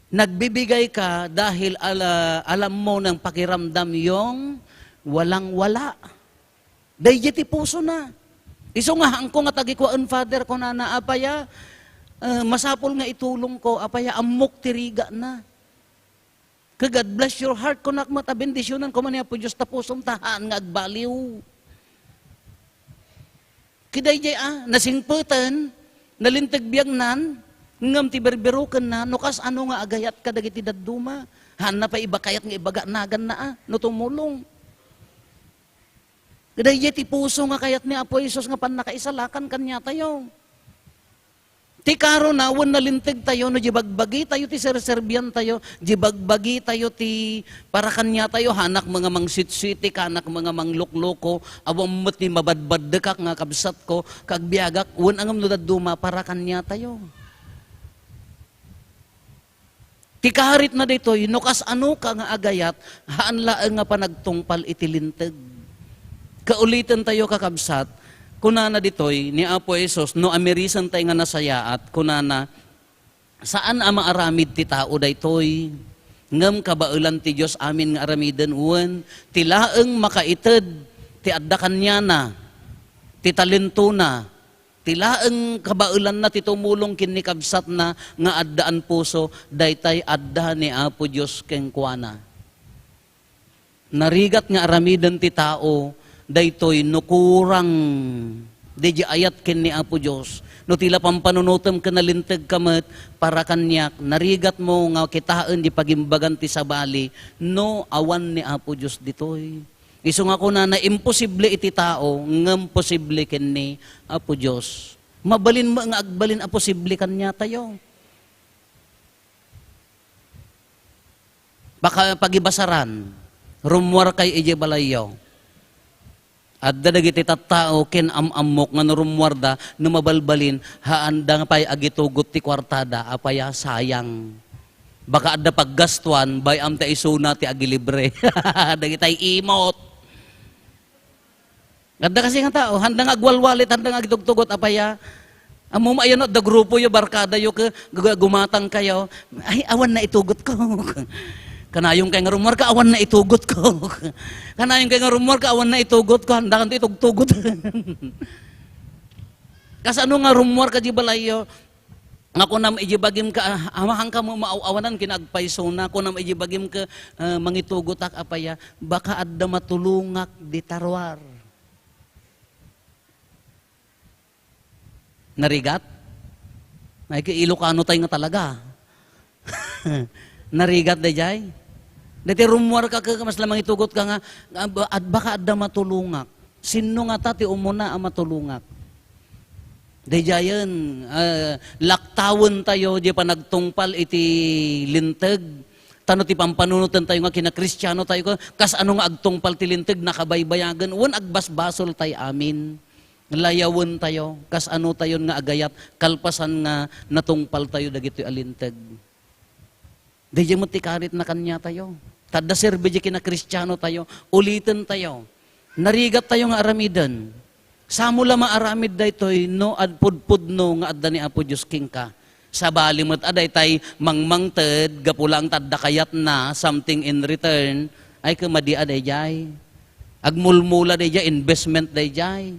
Nagbibigay ka dahil ala-, alam mo ng pakiramdam yung walang-wala. Daydiay ti pusona. Isu nga haanko nga tagikuaen, Father, kunana, apay a, eh, masapul nga itulongko, apay a, ammok ti rigana. Ka God bless your heart, kunak met a bendisionan ko man ni Apo Dios ta pusom ta haan nga agbaliw. Kadaydiay a, nasingpeten, nalinteg biagnan, ngem ti berberokenna, no kasano nga agayat kadagiti dadduma, haanna pay iba kayat nga ibaga naganna a, no tumulong. Kadaydiay ti puso nga kayat ni Apo Jesus nga pannakaisalakan kaniatayo. Ti karona, wen nalinteg tayo, no, di bagbagi tayo ti serserbian tayo, di bagbagi tayo ti para kaniatayo, hanak mga mangsitsuiti, hanak mga manglukloko, awan met ti mabadbaddekak nga kabsatko, kagbiagak, wen angem no dadduma, para kaniatayo. Ti karitna ditoy, no kasano ka nga agayat, haan laeng nga panagtungpal iti linteg. Kauliten tayo, kakabsat, kunana ditoy ni Apo Jesus, no amirisen tayo nga nasayaat, kunana, saan a maaramid ti tao daytoy, ngem kabaelan ti Dios amin nga aramiden, wen ti laeng makaited ti adda kaniana, ti talentona, ti laeng kabaelanna ti tumulong ken ni kabsatna nga addaan puso, daytay adda ni Apo Dios kenkuana. Narigat nga aramiden ti tao daytoy no kurang daydi ayat ken ni Apo Dios. No ti la pampanunotem ken nalinteg ka met para kaniak, narigat mo nga kitaen di pagimbagan ti sabali no awan ni Apo Dios ditoy. Isu nga kunana, imposible iti tao, ngem posible ken ni Apo Dios. Mabalin met nga agbalin a posible kaniatayo. Paka-, pagibasaran, rummuarkayo idiay balayyo. Adda dagiti tattao ken am-ammok nga no rummuarda, no mabalbalin, haanda pay agitugot ti kuartada, apay a, sayang. Baka adda paggastuan, bay-am ta isuna ti agilibre. Dagitay imot. Adda kasi nga tao, handa nga agwalwalit, handa nga agtugtugot, apay a, ammom, ayan, adda grupoyo, barkadayo, ke, gu-, gumatangkayo, "Ay, awan naitugotko." Kanayon kay nga rummuarka, "Awan naitugotko." Kanayon kay nga rummuarka, "Awan naitugotko." Handa kanto itugtugot. Kasano nga rummuarka di balayyo? Nga kunam iti bagim ka, ah, amahanka mo maaw-awanan ken agpaysona. Kunam iti bagim ka, ah, mangitugotak, apay a, baka adda matulongak dita ruar. Narigat? Ay, kay Ilocano tayo nga talaga. Narigat dayjay? Daytoy rummuar ka, ka, mas lamang itugot ka nga, nga, ba-, ad-, baka adda matulongak. Sinno ngata ti umuna a matulongak? Dayjayen, ah, laktawen tayo, di panagtungpal iti linteg. Tano ti pampanunoten tayo nga kinakristiano tayo, ka-, kas ano nga agtungpal ti linteg, nakabaybayagen, wen agbasbasol tayo amin. Layawen tayo, kas ano tayon nga agayat, kalpasan nga natungpal tayo dagitoy a linteg. Dayjay met ti karitna kaniatayo. Ta adda serbi di kinakristiano tayo, uliten tayo. Narigat tayo nga aramiden. Samo la maaramid daytoy no ad-, pudpudno nga adda ni Apo Dios kenka. Sabali met a daytay mangmangted, gapu laeng ta adda kayatna, something in return, ay, kemadi a dayjay. Agmulmula dayjay, investment dayjay.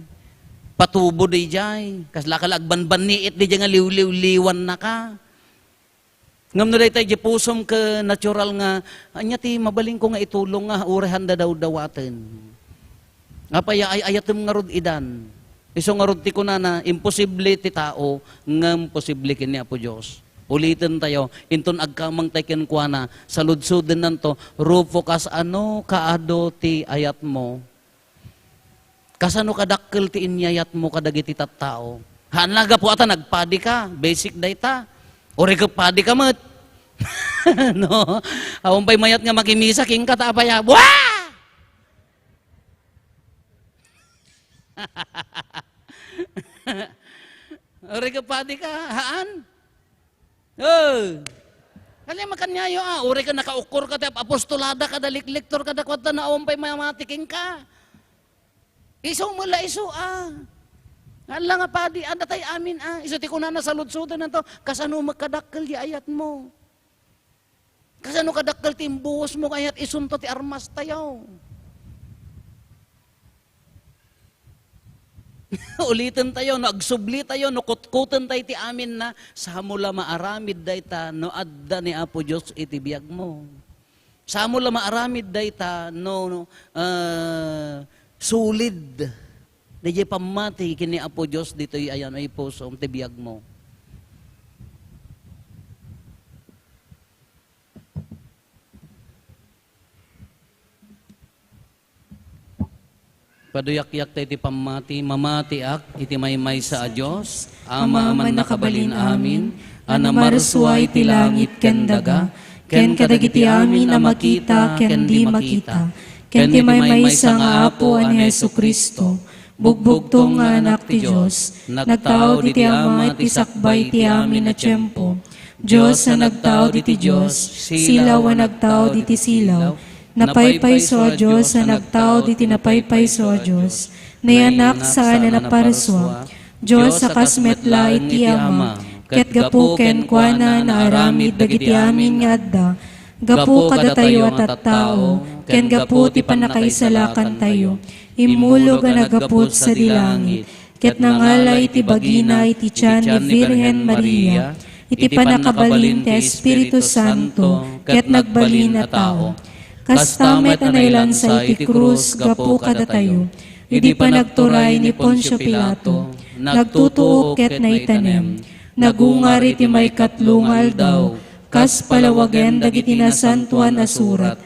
patubo diay. Kasla ka la agbanbanniit diay nga liwliwliwannaka. Ngem no dayta diay pusom ket natural nga, ania ti mabalinko nga itulong nga uray han dadawdawaten? Apay, ay-ayatem ngarud idan. Isu ngarud ti kunana, imposible ti tao, ngem posible ken ni Apo Dios. Uliten tayo, inton agkamang tay kenkuana, saludsodennanto, Rufo, kasano kaadu ti ayatmo? Kasano kadakkel ti inyayatmo kadagiti tattao? Haan la gapu ta nagpadi ka, basic dayta. Uray ket padi ka met. No? Awan pay mayat nga makimisa kenka ta apay a, bua! Uray ket padi ka, haan? Oh. Kanya makanyayo, ah, uray ket nakaukkor ka ti ap-, apostolada kada likliktor kadakuada, awan pay mamati kenka. Isu met la isu, ah. Haan la nga padi, adda tay amin, ah. Isu ti kunana saludsodennanto, kasano met kadakkel ti ayatmo? Kasano kadakkel ti imbuosmo nga ayat, isunto ti armas tayo? Uliten tayo, no agsubli tayo, no kutkoten tayo ti aminna, samo la maaramid dayta no adda ni Apo Dios iti biagmo. Samo la maaramid dayta no, no, ah, solid. Daydiay pammati ken ni Apo Dios ditoy ayan ay pusom ti biagmo. Paduyakyak tayo ti pammati, mamatiak iti maymaysa a Dios, Ama a mannakabalin amin, a namarsua iti langit ken daga, ken kadagiti amin a makita ken di makita, ken ti maymaysa nga Apo a ni Jesu-Cristo, bugbugtong nga Anak ti Dios, nagtaud iti Ama iti sakbay ti amin a tiempo, Dios a nagtaud iti Dios, silaw a nagtaud iti silaw, napaypayso a Dios a nagtaud iti napaypayso a Dios, nayanak saan a naparsua, Dios a kas met laeng ti Ama, ket gapu kenkuana naaramid dagiti amin nga adda, gapu kadatayo a tattao, ken gapu ti pannakaisalakantayo, immulog a naggapu sadi langit, ket nangala iti bagina iti tian ni Virgen Maria, iti pannakabalin ti Espiritu Santo, ket nagbalin a tao. Kasta met a nailansa iti krus gapu kadatayo, idi panagturay ni Poncio Pilato, nagtutuok ket naitanem, nagungar iti maikatlo nga aldaw, kas palawagen dagiti nasantoan a surat.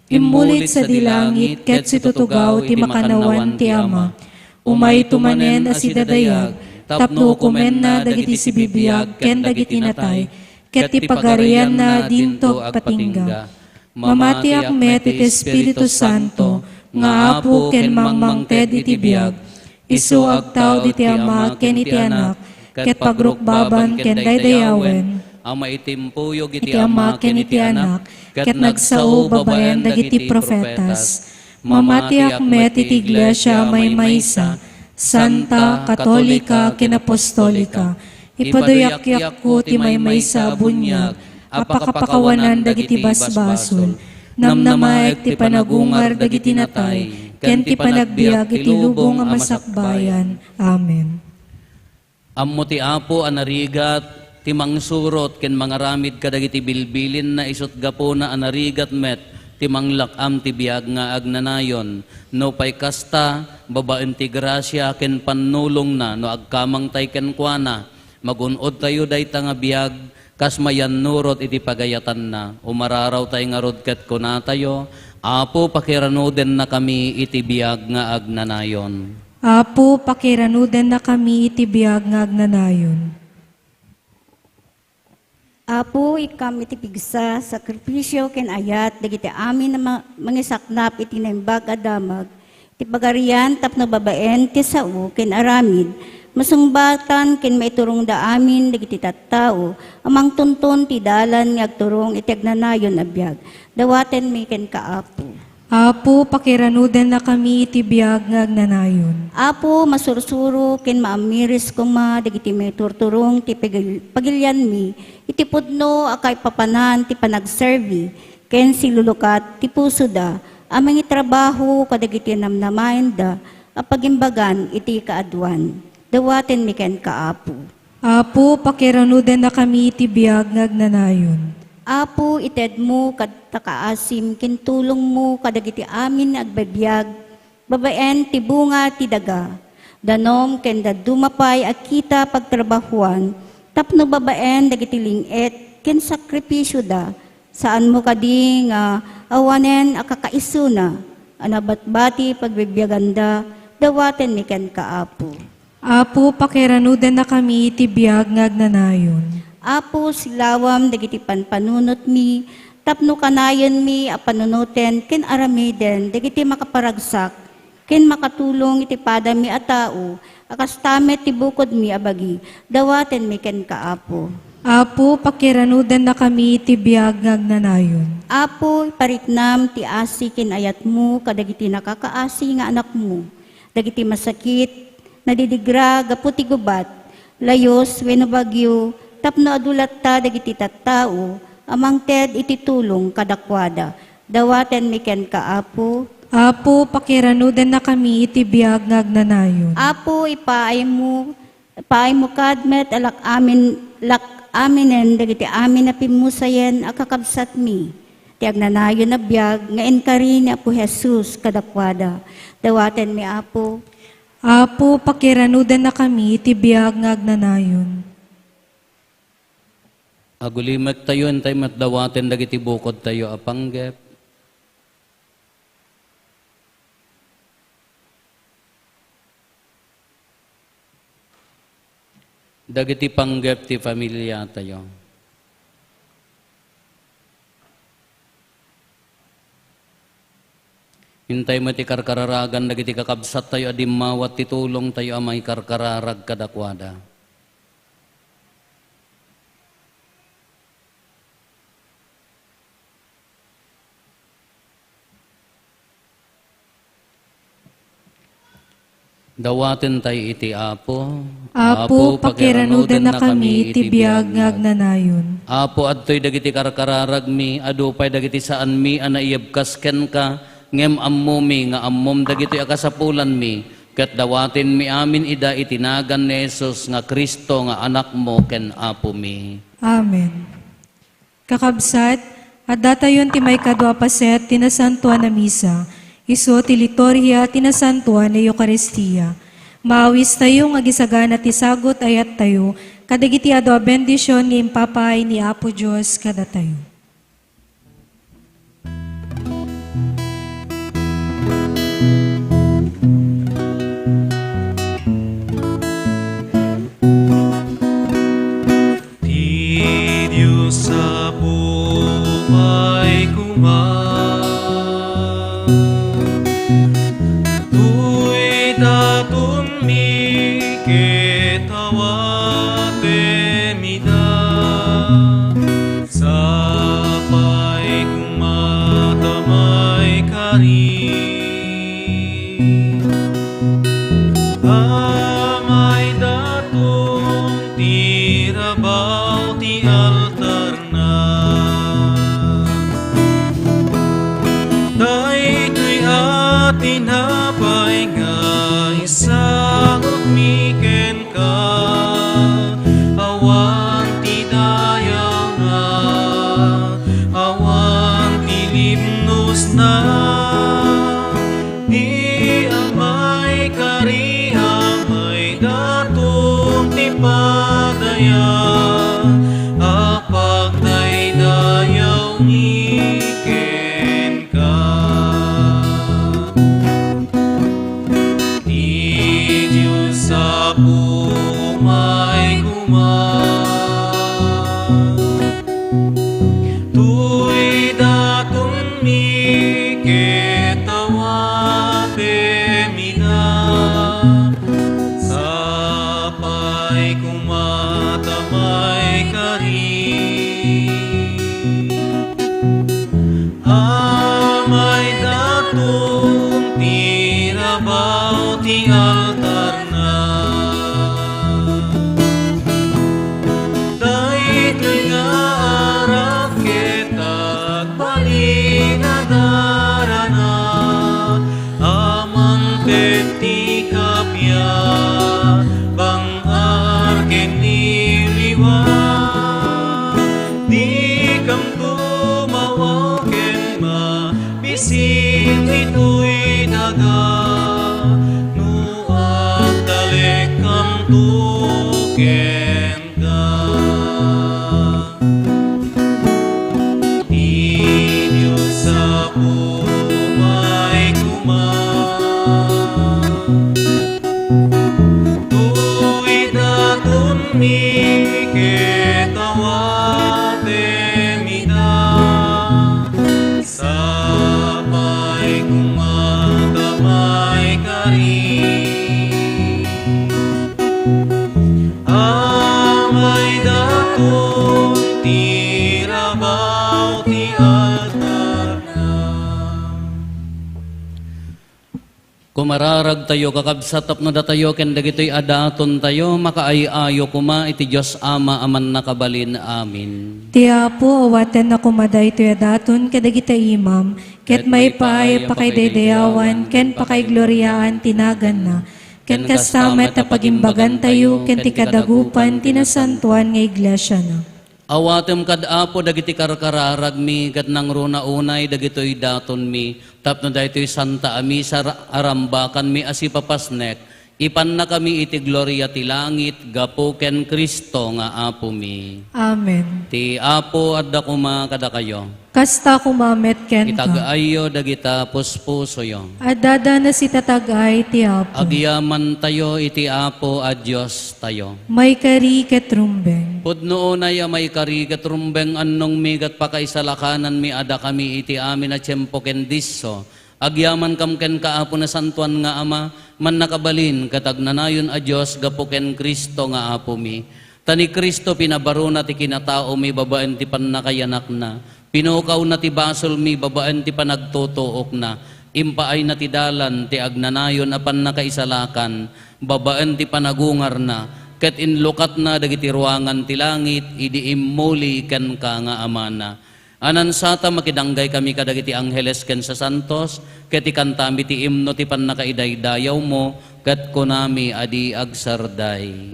Immulit sadi langit ket situtugaw iti makannawan ti Ama. Umayto manen a sidadayag tapno ukomenna dagiti sibibiag ken dagiti natay, ket ti pagarianna dinto agpatingga. Mamatiak met iti Espiritu Santo nga Apo ken mangmangted iti biag, isu agtaud iti Ama ken iti Anak, ket pagrukbaban ken daydayawen, a maitimpuyog iti Ama ken iti Anak, ket nagsao babaen dagiti profetas. Mamatiak met iti iglesia a maymaysa, santa, katolika, ken apostolika. Ipaduyakyak ti maymaysa a buniag a pakapakawanan dagiti basbasol. Namnamaek ti panagungar dagiti natay, ken ti panagbiag iti lubong a masakbayan. Amen. Ammo ti Apo a narigat ti mangsurot ken mangaramid kadagiti bilbilinna, isut' gapuna a narigat met ti manglak-am ti biag nga agnanayon. Nupay kasta, babaen ti grasia ken pannulongna no agkamangtay kenkuana, magun-odtayo dayta nga biag kas mayannurot iti pagayatanna. Umararaw tay ngarud ket kunatayo, Apo, pakiranudennakami iti biag nga agnanayon. Apo, pakiranudennakami iti biag nga agnanayon. Apo, ikkam iti pigsa, sakrifisio, ken ayat dagiti amin a ma-, mangisaknap iti naimbag a damag ti Pagarian tapno babaen ti sao ken aramid, masungbatan ken maiturongda amin dagiti tattao a mangtunton ti dalan nga agturong iti agnanayon a biag. Dawatenmi kenka, Apo. Apo, pakiranudennakami iti biag nga agnanayon. Apo, masursuro ken maamiris koma dagiti maiturturong ti pagil-, pagilianmi iti pudno a kaipapanan ti panagserbi ken silulukat ti pusoda a mangitrabaho kadagiti namnamaenda a pagimbagan iti kaaduan. Dawatenmi kenka, Apo. Apo, pakiranudennakami iti biag nga agnanayon. Apo, itedmo kadta kaasim ken tulongmo kadagiti amin nga agbibiag babaen ti bunga ti daga, danum ken dadduma pay a kita pagtrabahuan tapno babaen dagiti ling-et ken sakrifisioda. Saanmo kadi nga awanen a kakaisuna a nabatbati pagbibiaganda? Dawatenmi kenka, Apo. Apo, pakiranudennakami iti biag nga agnanayon. Apo, silawam dagiti panpanunotmi tapno kanayenmi a panunoten ken aramiden dagiti makaparagsak ken makatulong iti padami a tao a kasta met ti bukodmi a bagi. Dawatenmi kenka, Apo. Apo, pakiranudennakami iti biag nga agnanayon. Apo, ipariknam ti asi ken ayatmo kadagiti nakakaasi nga anakmo, dagiti masakit, nadidigra gapu ti gubat, layus wenno bagyo, tapno adu latta dagiti tattao a mangted iti tulong kadakuada. Dawatenmi kenka, Apo. Apo, pakiranudennakami iti biag nga agnanayon. Apo, ipaaymo, ipaaymo kad met a lak amin, lak aminen dagiti amin a pimmusayen a kakabsatmi ti agnanayon a biag nga inkari ni Apo Jesus kadakuada. Dawatenmi, Apo. Apo, pakiranudennakami iti biag nga agnanayon. Agulimektayo, intay met dawaten dagiti bukodtayo a panggep. Dagiti panggep ti familiatayo. Intay met ti karkararagan dagiti kakabsattayo a dimmawat ti tulongtayo a maikarkararag kadakuada. Dawatentayo iti Apo. Apo, pakiranudennakami iti biag nga agnanayon. Apo, adtoy dagiti karkararagmi, adu pay dagiti saanmi a naiyebkas kenka, ngem ammomi nga ammom dagitoy a kasapulanmi, ket dawatenmi amin ida iti nagan ni Jesus nga Cristo nga Anakmo ken Apomi. Amen. Kakabsat, addatayon ti maikadua a paset ti Nasantoan a Misa, isu ti liturgia ti Nasantoan a Eukaristia. Maawistayo nga agisagana ti sagut a ayattayo kadagiti adu a bendision nga impapaay ni Apo Dios kadatayo. Ti Dios Apo pay koma, toy datonmi ket awatem ida, sapay koma ta maikari. Amay daton ti rabaw ti altarna. Daytoy a tinapay nga isangotmi kenka, awan ti dayawna, awan ti limnosna. Ti amay kari, amay daton ti padaya a pagdaydayawmi kenka. Ti Dios Apo pay koma, toy datonmi ket awatem ida, sapay koma ta maikari. Amay daton ti rabaw ti altarna. Daytoy nga arap ket agbalin a Kamto mawaken mabisin ditoy daga, no agtalekkamto kenka. Ti Dios Apo may koma. Toy datonmi ket awatem ida, sapay koma ta maikari. Amay daton ti rabaw ti altarna. Kumararagtayo, kakabsat, tapno datayo ken dagitoy a datontayo makaay-ayo koma iti Dios Ama a Mannakabalin. Amen. Ti Apo, awatenna koma daytoy a daton kadagita imam, ket maipaay a pakidaydayawan ken pakaigloriaan ti naganna, ken kasta met a pagimbagantayo ken ti kadagupan ti nasantoan nga iglesiana. Awatem kad Apo dagiti karkararagmi, ket nangruna unay dagitoy datonmi, tapno daytoy Santa a Misa a rambakanmi a sipapasnek, ipannakami iti gloria ti langit gapu ken Cristo nga Apomi. Amen. Ti Apo adda koma kadakayo. Kasta koma met kenka. Itag-ayyo dagita puspusoyo. Addada nasitatag-ay ti Apo. Agyamantayo iti Apo a Diostayo. Maikari ket rumbeng. Pudno unay a maikari ket rumbeng, annongmi ket pakaisalakananmi a dakami iti amin a tiempo ken disso. Agyamankam kenka, Apo, Nasantoan nga Ama, Mannakabalin ket Agnanayon a Dios, gapu ken Cristo nga Apomi. Ta ni Cristo pinabarona ti kinataomi babaen ti pannakayanakna. Pinukawna ti basolmi babaen ti panagtutuokna. Impaayna ti dalan ti agnanayon a pannakaisalakan babaen ti panagungarna, ket inlukatna dagiti ruangan ti langit idi immuli kenka nga Amana. Anansata, makidanggay kami kadagiti angheles ken sasantos, ket ikantami ti imno ti pannakaidaydayawmo, ket kunami a di agsarday.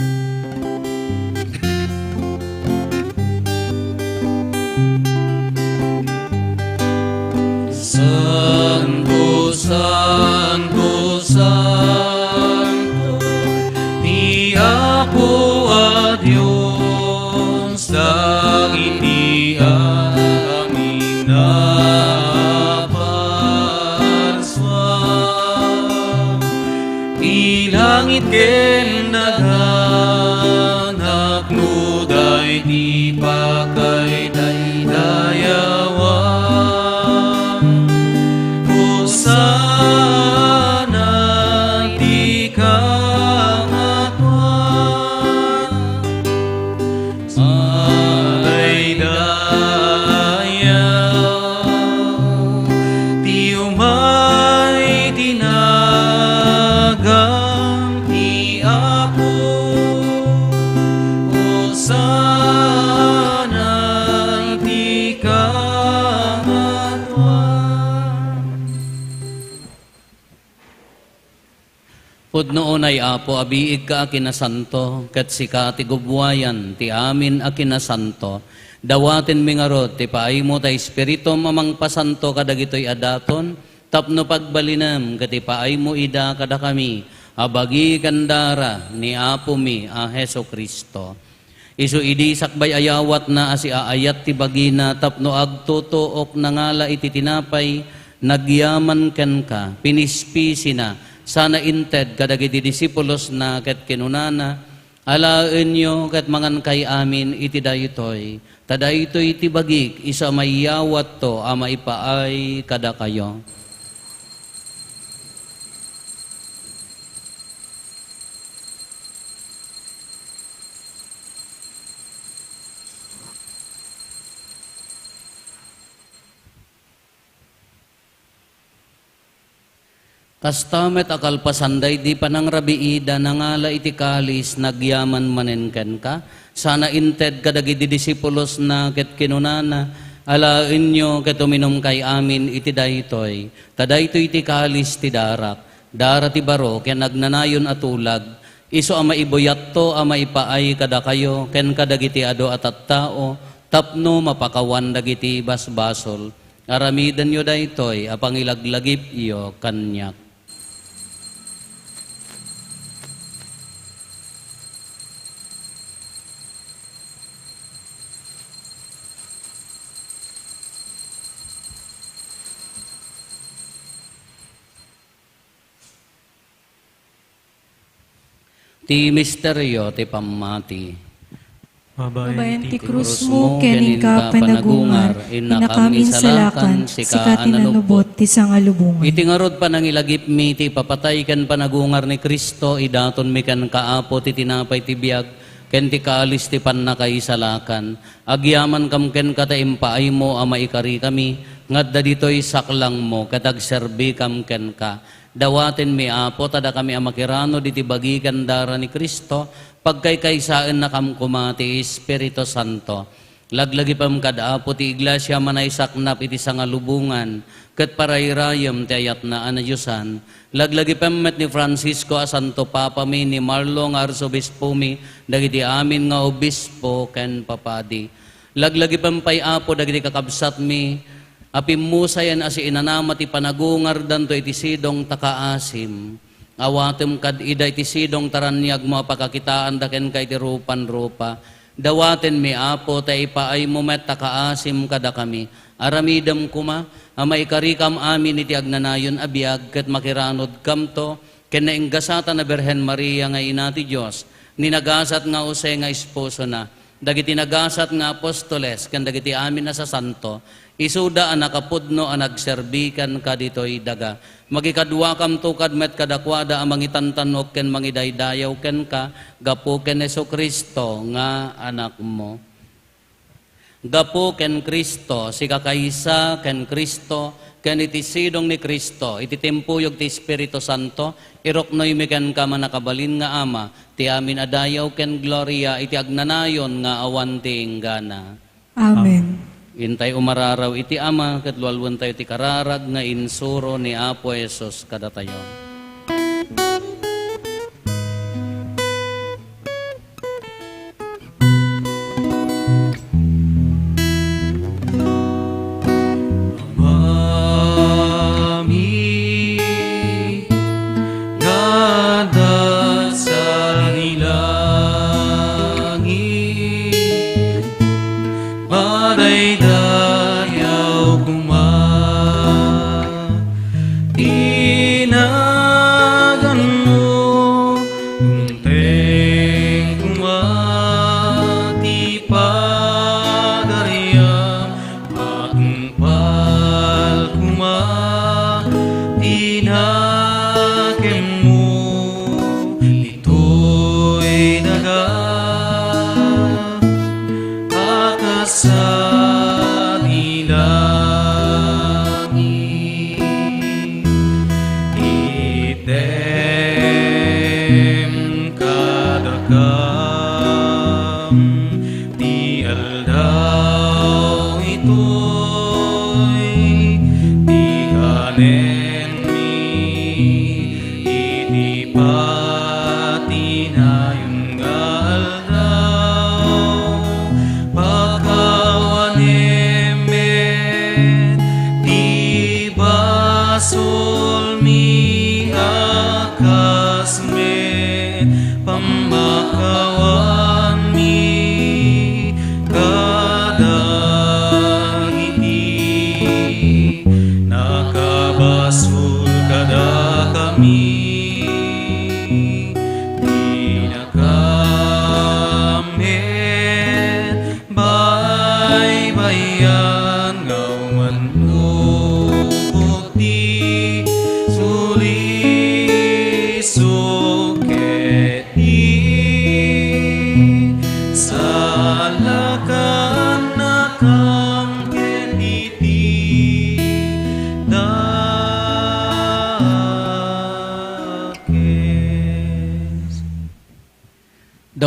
Santo, santo, santo, ti Apo a Dios. Dagiti amin a parsua, ti langit ken daga, napnoday ti pakaidaydayawan. Hosanna iti kangatoan. Agdaydayaw ti umay ti nagan ti Apo. Hosanna iti kangatoan. Pudno unay, Apo, a biigka a kinasanto, ket sika ti gubbuayan ti amin a kinasanto. Dawatenmi ngarud ti paaymo ta Espiritum a mangpasanto kadagitoy a daton, tapno pagbalinem ket ipaaymo ida kadakami a bagi ken dara ni Apomi a Jesu-Cristo. Isu idi sakbay a yawatna a siaayat ti bagina tapno agtutuok, nangala iti tinapay, nagyaman kenka, pinispisina, sana inted kadagiti disipulosna ket kinunana, "Alaenyo ket mangankay amin iti daytoy, ta daytoy ti bagik, isu a maiyawatto a maipaay kadakayo." Kasta met a kalpasan daydi panangrabiida, nangala iti kalis, nagyaman manen kenka, sana inted kadagiti disipulosna ket kinunana, "Alaenyo ket uminumkay amin iti daytoy, ta daytoy ti kalis ti darak, dara ti baro ken agnanayon a tulag, isu a maibuyatto a maipaay kadakayo ken kadagiti adu a tattao Tapno mapakawan dagiti basbasol, aramidenyo daytoy a pangilaglagipyo kaniak. Ti misterio ti pammati. Babaen ti krusmo ken inka panagungar, innakam insalakan, sika a nanubot ti sangalubongan. Iti ngarud panangilagipmi ti ipapatay ken panagungar ni Cristo, idatonmi kenka, Apo, ti tinapay ti biag ken ti kalis ti pannakaisalakan. Agyamankam kenka ta impaaymo a maikarikami nga adda ditoy saklangmo ket agserbikam kenka. Dawatenmi, Apo, ta dakami a makiranod iti bagi ken dara ni Cristo, pagkaykaysaennakam koma ti Espiritu Santo. Laglagipem kad Apo ti Iglesia a manaysaknap iti sangalubongan ket parayrayem ti ayatna a nadiosan. Laglagipem met ni Francisco a Santo Papami, ni Marlo nga Arsobispomi, dagiti amin nga obispo ken papadi. Laglagipem pay, Apo, dagiti kakabsatmi a pimmusayen a siinanama ti panagungardanto iti sidong ta kaasim. Awatem kad ida iti sidong ta raniagmo a pakakitaanda kenka iti rupan-rupa. Dawatenmi, Apo, ta ipaaymo met ta kaasim kadakami. Aramidem koma a maikarikam amin iti agnanayon a biag ket makiranodkamto ken nainggasatan a Birhen Maria nga Ina ti Dios, ni nagasat nga Jose nga esposona, dagiti nagasat nga apostoles, ken dagiti amin a sasanto, isuda a nakapudno a nagserbi kenka ditoy daga. Magikaduakamto kad met kadakuada a mangitantan-ok ken mangidaydayaw kenka gapu ken Jesu-Cristo nga Anakmo. Gapu ken Cristo, sika kaysa ken Cristo, ken iti sidong ni Cristo, iti timpuyog ti Espiritu Santo, iruknoymi kenka, mannakabalin nga Ama, ti amin a dayaw ken gloria iti agnanayon nga awan ti inggana. Amen. Intay umararaw iti Ama, ket lualuentayo ti kararag nga insuro ni Apo Jesus kadatayo. Amami, nga adda sadi langit, madaydayaw koma ti naganmo, dumteng koma ti pagariam, matungpal koma ti nakemmo ditoy daga, a kas sadi langit. Itedem kadakam ti aldaw itoy, ti kanenmi iti patinayon nga aldaw. Pakawanem met ti basolmi a kas met pammakawanmi kadagiti nakabas-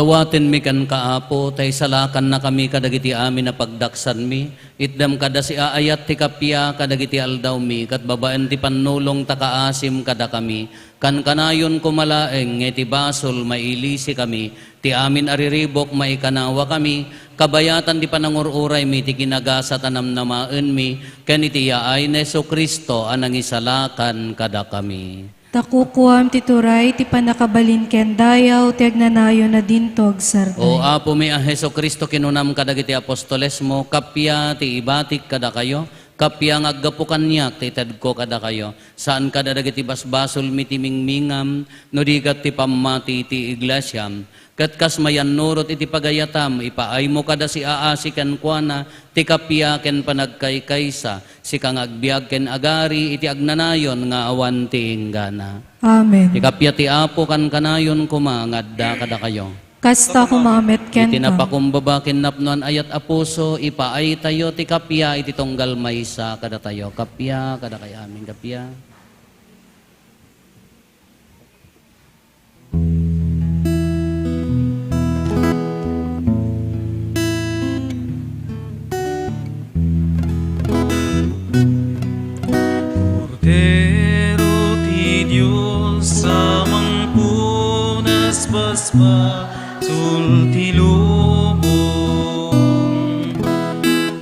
Awatenmi kenka, Apo, ta isalakannakami kadagiti amin a pagdaksanmi. Itdem kada siaayat ti kappia kadagiti aldawmi, ket babaen ti pannulong ta kaasim kadakami. Kankanayon koma laeng nga iti basol mailisikami, ti amin a riribuk maikanawakami, kabayatan ti panangur-uraymi ti kinagasat a namnamaenmi, ken iti yaay ni Jesu-Cristo a nangisalakan kadakami. Ta kukuam ti turay, ti pannakabalin ken dayaw ti agnanayon a dinto agsardeng. O Apomi a Jesu-Cristo, kinunam kadagiti apostolesmo, kappia ti ibatik kadakayo, kappia nga aggapu kaniak ti itedko kadakayo. Saan kadagiti basbasolmi ti mingmingam, no di ket ti pammati ti iglesiam. Ket kas mayannurot iti pagayatam, ipaaymo kada siaasi kenkuana ti kappia ken panagkaykaysa, sika nga agbiag ken agari iti agnanayon nga awan ti inggana. Amen. Ti kappia ti Apo kankanayon koma nga adda kadakayo. Kasta koma met kenka. Iti napakumbaba ken napnoan ayat a puso, ipaaytayo ti kappia iti tunggal maysa kadatayo. Kappia kadakayo amin, kappia. Kordero ti Dios a mangpunas basbasul ti lubong,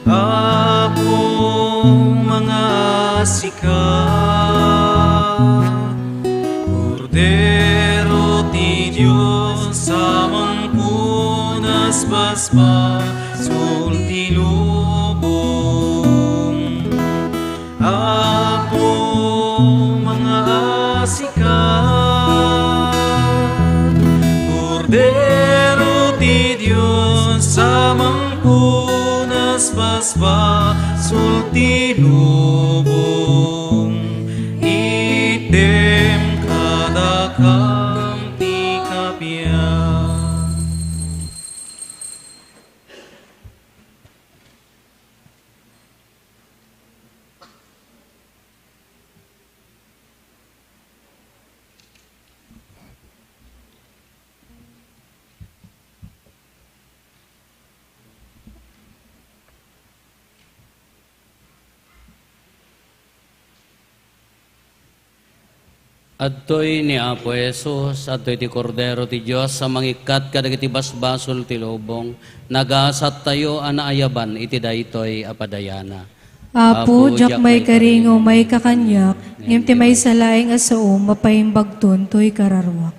Apo, mangaasika. Kordero ti Dios a mangpunas basbasul ti lubong, Apo, mangaasika. Kordero ti Dios a mangpunas basbasul ti lubong, itdem kadakam ti kappia. Adtoy ni Apo Jesus, adtoy ti Kordero ti Dios a mangikkat kadagiti basbasol ti lubong. Nagasattayo a naayaban iti daytoy a padayana. Apo, diak maikari nga umayka kaniak, ngem ti maysa laeng a sao mapaimbagton toy kararuak.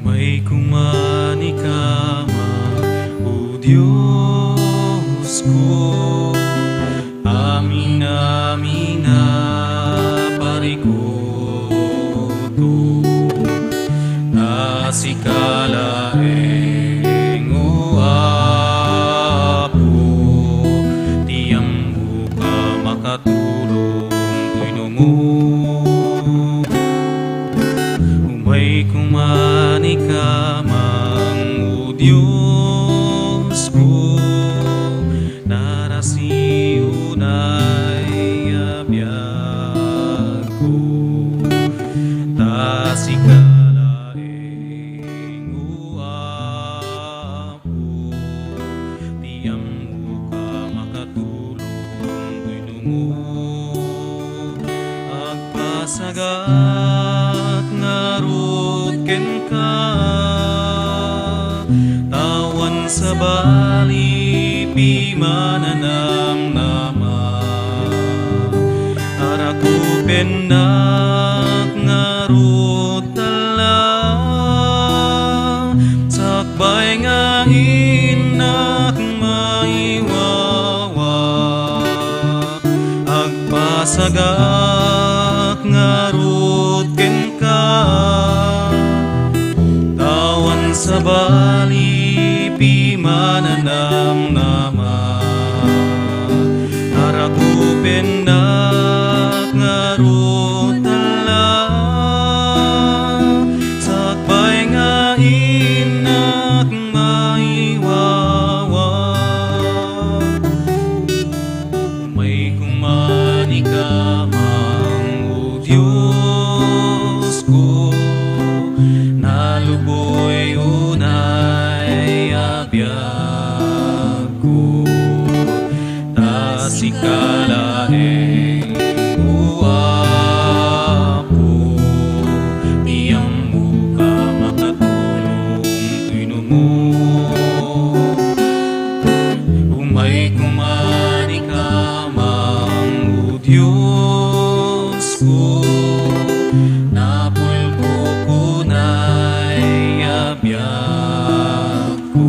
Umayko manikama, O Diosko, amin-amin a parikuto, ta sika laeng, O Apo, ti ammok a makatulong toy numo. Umayko manikama, O Diosko, narasi unay a biagko, ta sika laeng, O Apo, ti ammok a makatulong toy numo. Agpasagak ngarud kenka, ta awan sabali, pimananamnama, a rakupennak ngarud talla, sakbay nga innak maiwawa. Agpasagak Sabali pimananamnama, arakupennak ngarud tala, sakbay nga innak maiwawa. Umayko man ikaman, O Diosko, naluboy unay a biagko, ta sika laeng, O Apo, ti ammoka makatulong wenno mo. Umayko man ikaman, O Diosko, napulko unay a biagko,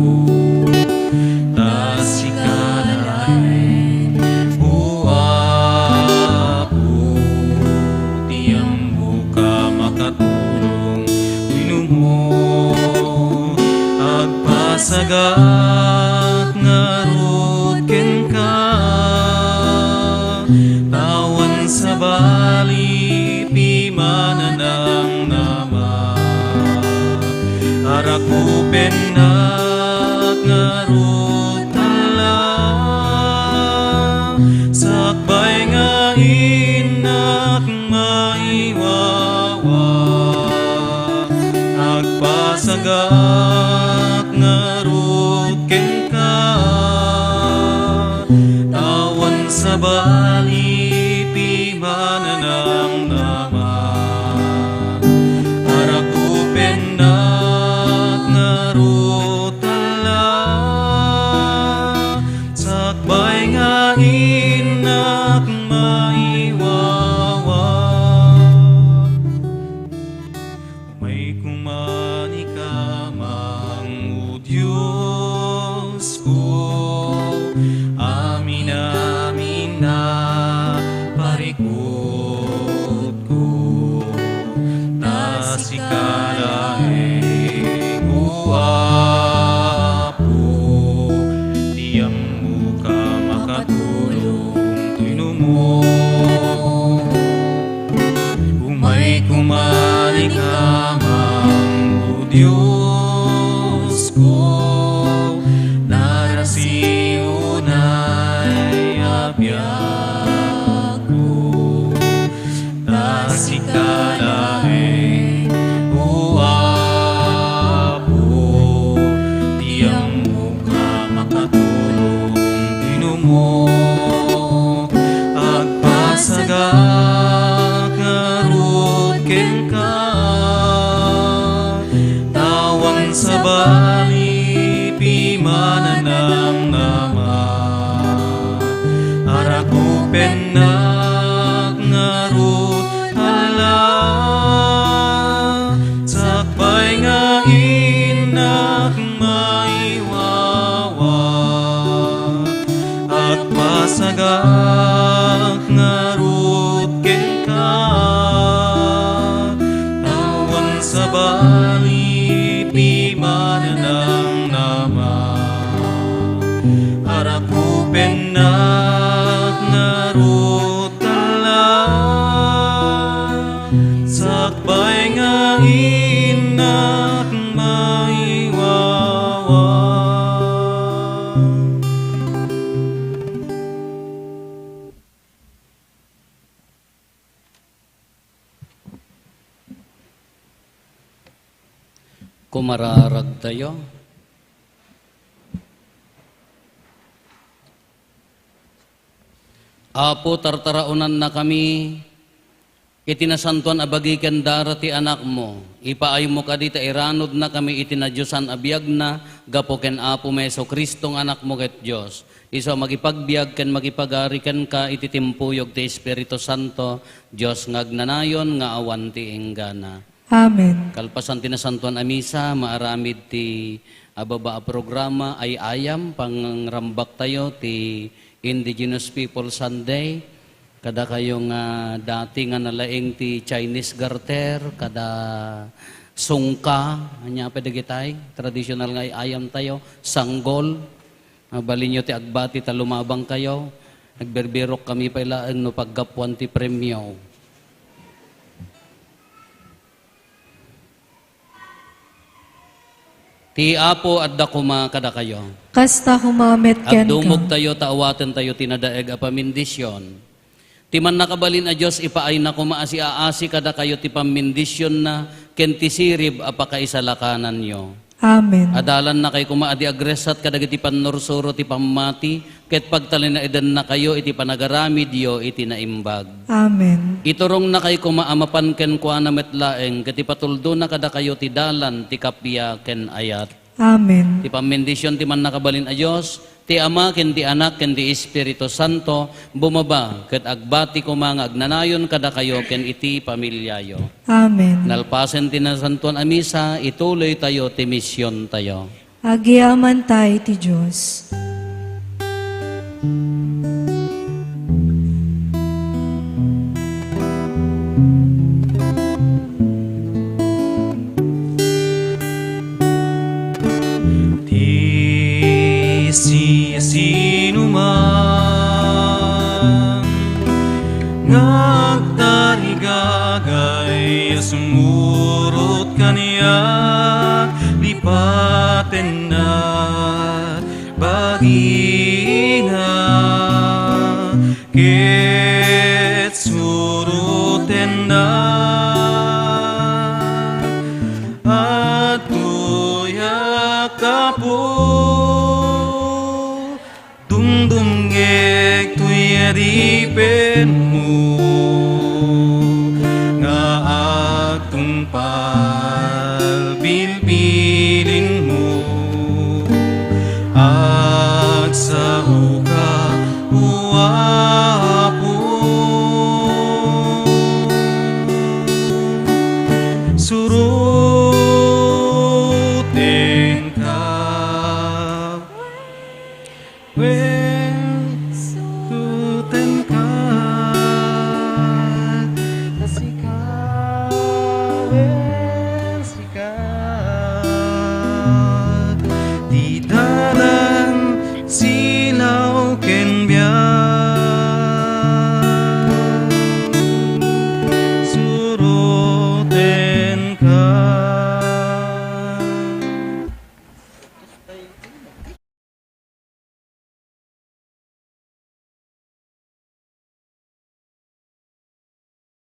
ta sika laeng, O Apo, ti ammoka makatulong wenno mo. Agpasagak ngarud kenka, ta awan sabali pimananamnama, arakupennak ngarud tala, sakbay nga innak maiwawa. Agpasagak ngarud kenka, ta awan sabali pimananamnama, arakupennak ngarud tala, sakbay nga innak maiwawa. Umayko man ikaman, O Diosko, amin-amin a parikutko, ta sika laeng, O Apo, ti ammoka makatulong wenno mo. Umayko man ikaman, O Diosko, narasi unay a biagko, ta sika laeng, O Apo, ti ammoka makatulong wenno mo. Agpasagak ngarud kenka, ta awan sabali pimananamnama, arakupennak ngarud tala, sakbay nga innak maiwawa. Agpasagak ngarud kenka, ta awan sabali pimananamnama, arakupennak ngarud tala, sakbay nga innak maiwawa. Kumararagtayo. Apo, tartaraonannakami iti nasantoan a bagi ken dara ti Anakmo. Ipaaymo kadi ta iranudnakami iti nadiosan a biagna gapu ken Apomi Jesu-Cristo nga Anakmo ket Dios. Isu a makipagbiag ken makipagari kenka iti timpuyog ti Espiritu Santo, Dios nga agnanayon nga awan ti inggana. Amen. Kalpasan ti nasantoan a misa, maaramid ti ababa a programa, ay-ayam, pangrambaktayo ti Indigenous People Sunday. Kadakayo nga dati nga nalaing ti Chinese Garter, kada sungka, ania pay dagitay, tradisyonal nga ay-ayamtayo, sanggol. Ah, balinyo ti agbati ta lumabangkayo. Nagbirbirok kami pay laeng no paggapuan ti premio. Ti Apo adda koma kadakayo. Kasta koma met kenka. Agdumogtayo ta awatentayo ti nadaeg a pamindisyon. Ti Mannakabalin a Dios, ipaayna koma a siaasi kadakayo ti pammindisionna ken ti sirib a pakaisalakananyo. Amen. Adalannakay koma a di agressat kadagiti pannursuro ti pammati, ket pagtalinaedannakayo iti panagaramidyo iti naimbag. Amen. Iturongnakay koma a mapan kenkuana met laeng, ket ipatuldona kadakayo ti dalan, ti kappia, ken ayat. Amen. Ti pammindision ti Mannakabalin a Dios, ti Ama, ken ti Anak, ken ti Espiritu Santo, bumaba ket agbati koma nga agnanayon kadakayo ken iti familiayo. Amen. Nalpasen ti Nasantoan a Misa, ituloytayo ti misiontayo. Agyamanta iti Dios. Ti siasinoman nga agtarigagay a sumurot kaniak, lipatenna bagina ket surotenna. Adtoyak, Apo, dumdumngek toy adipenmo.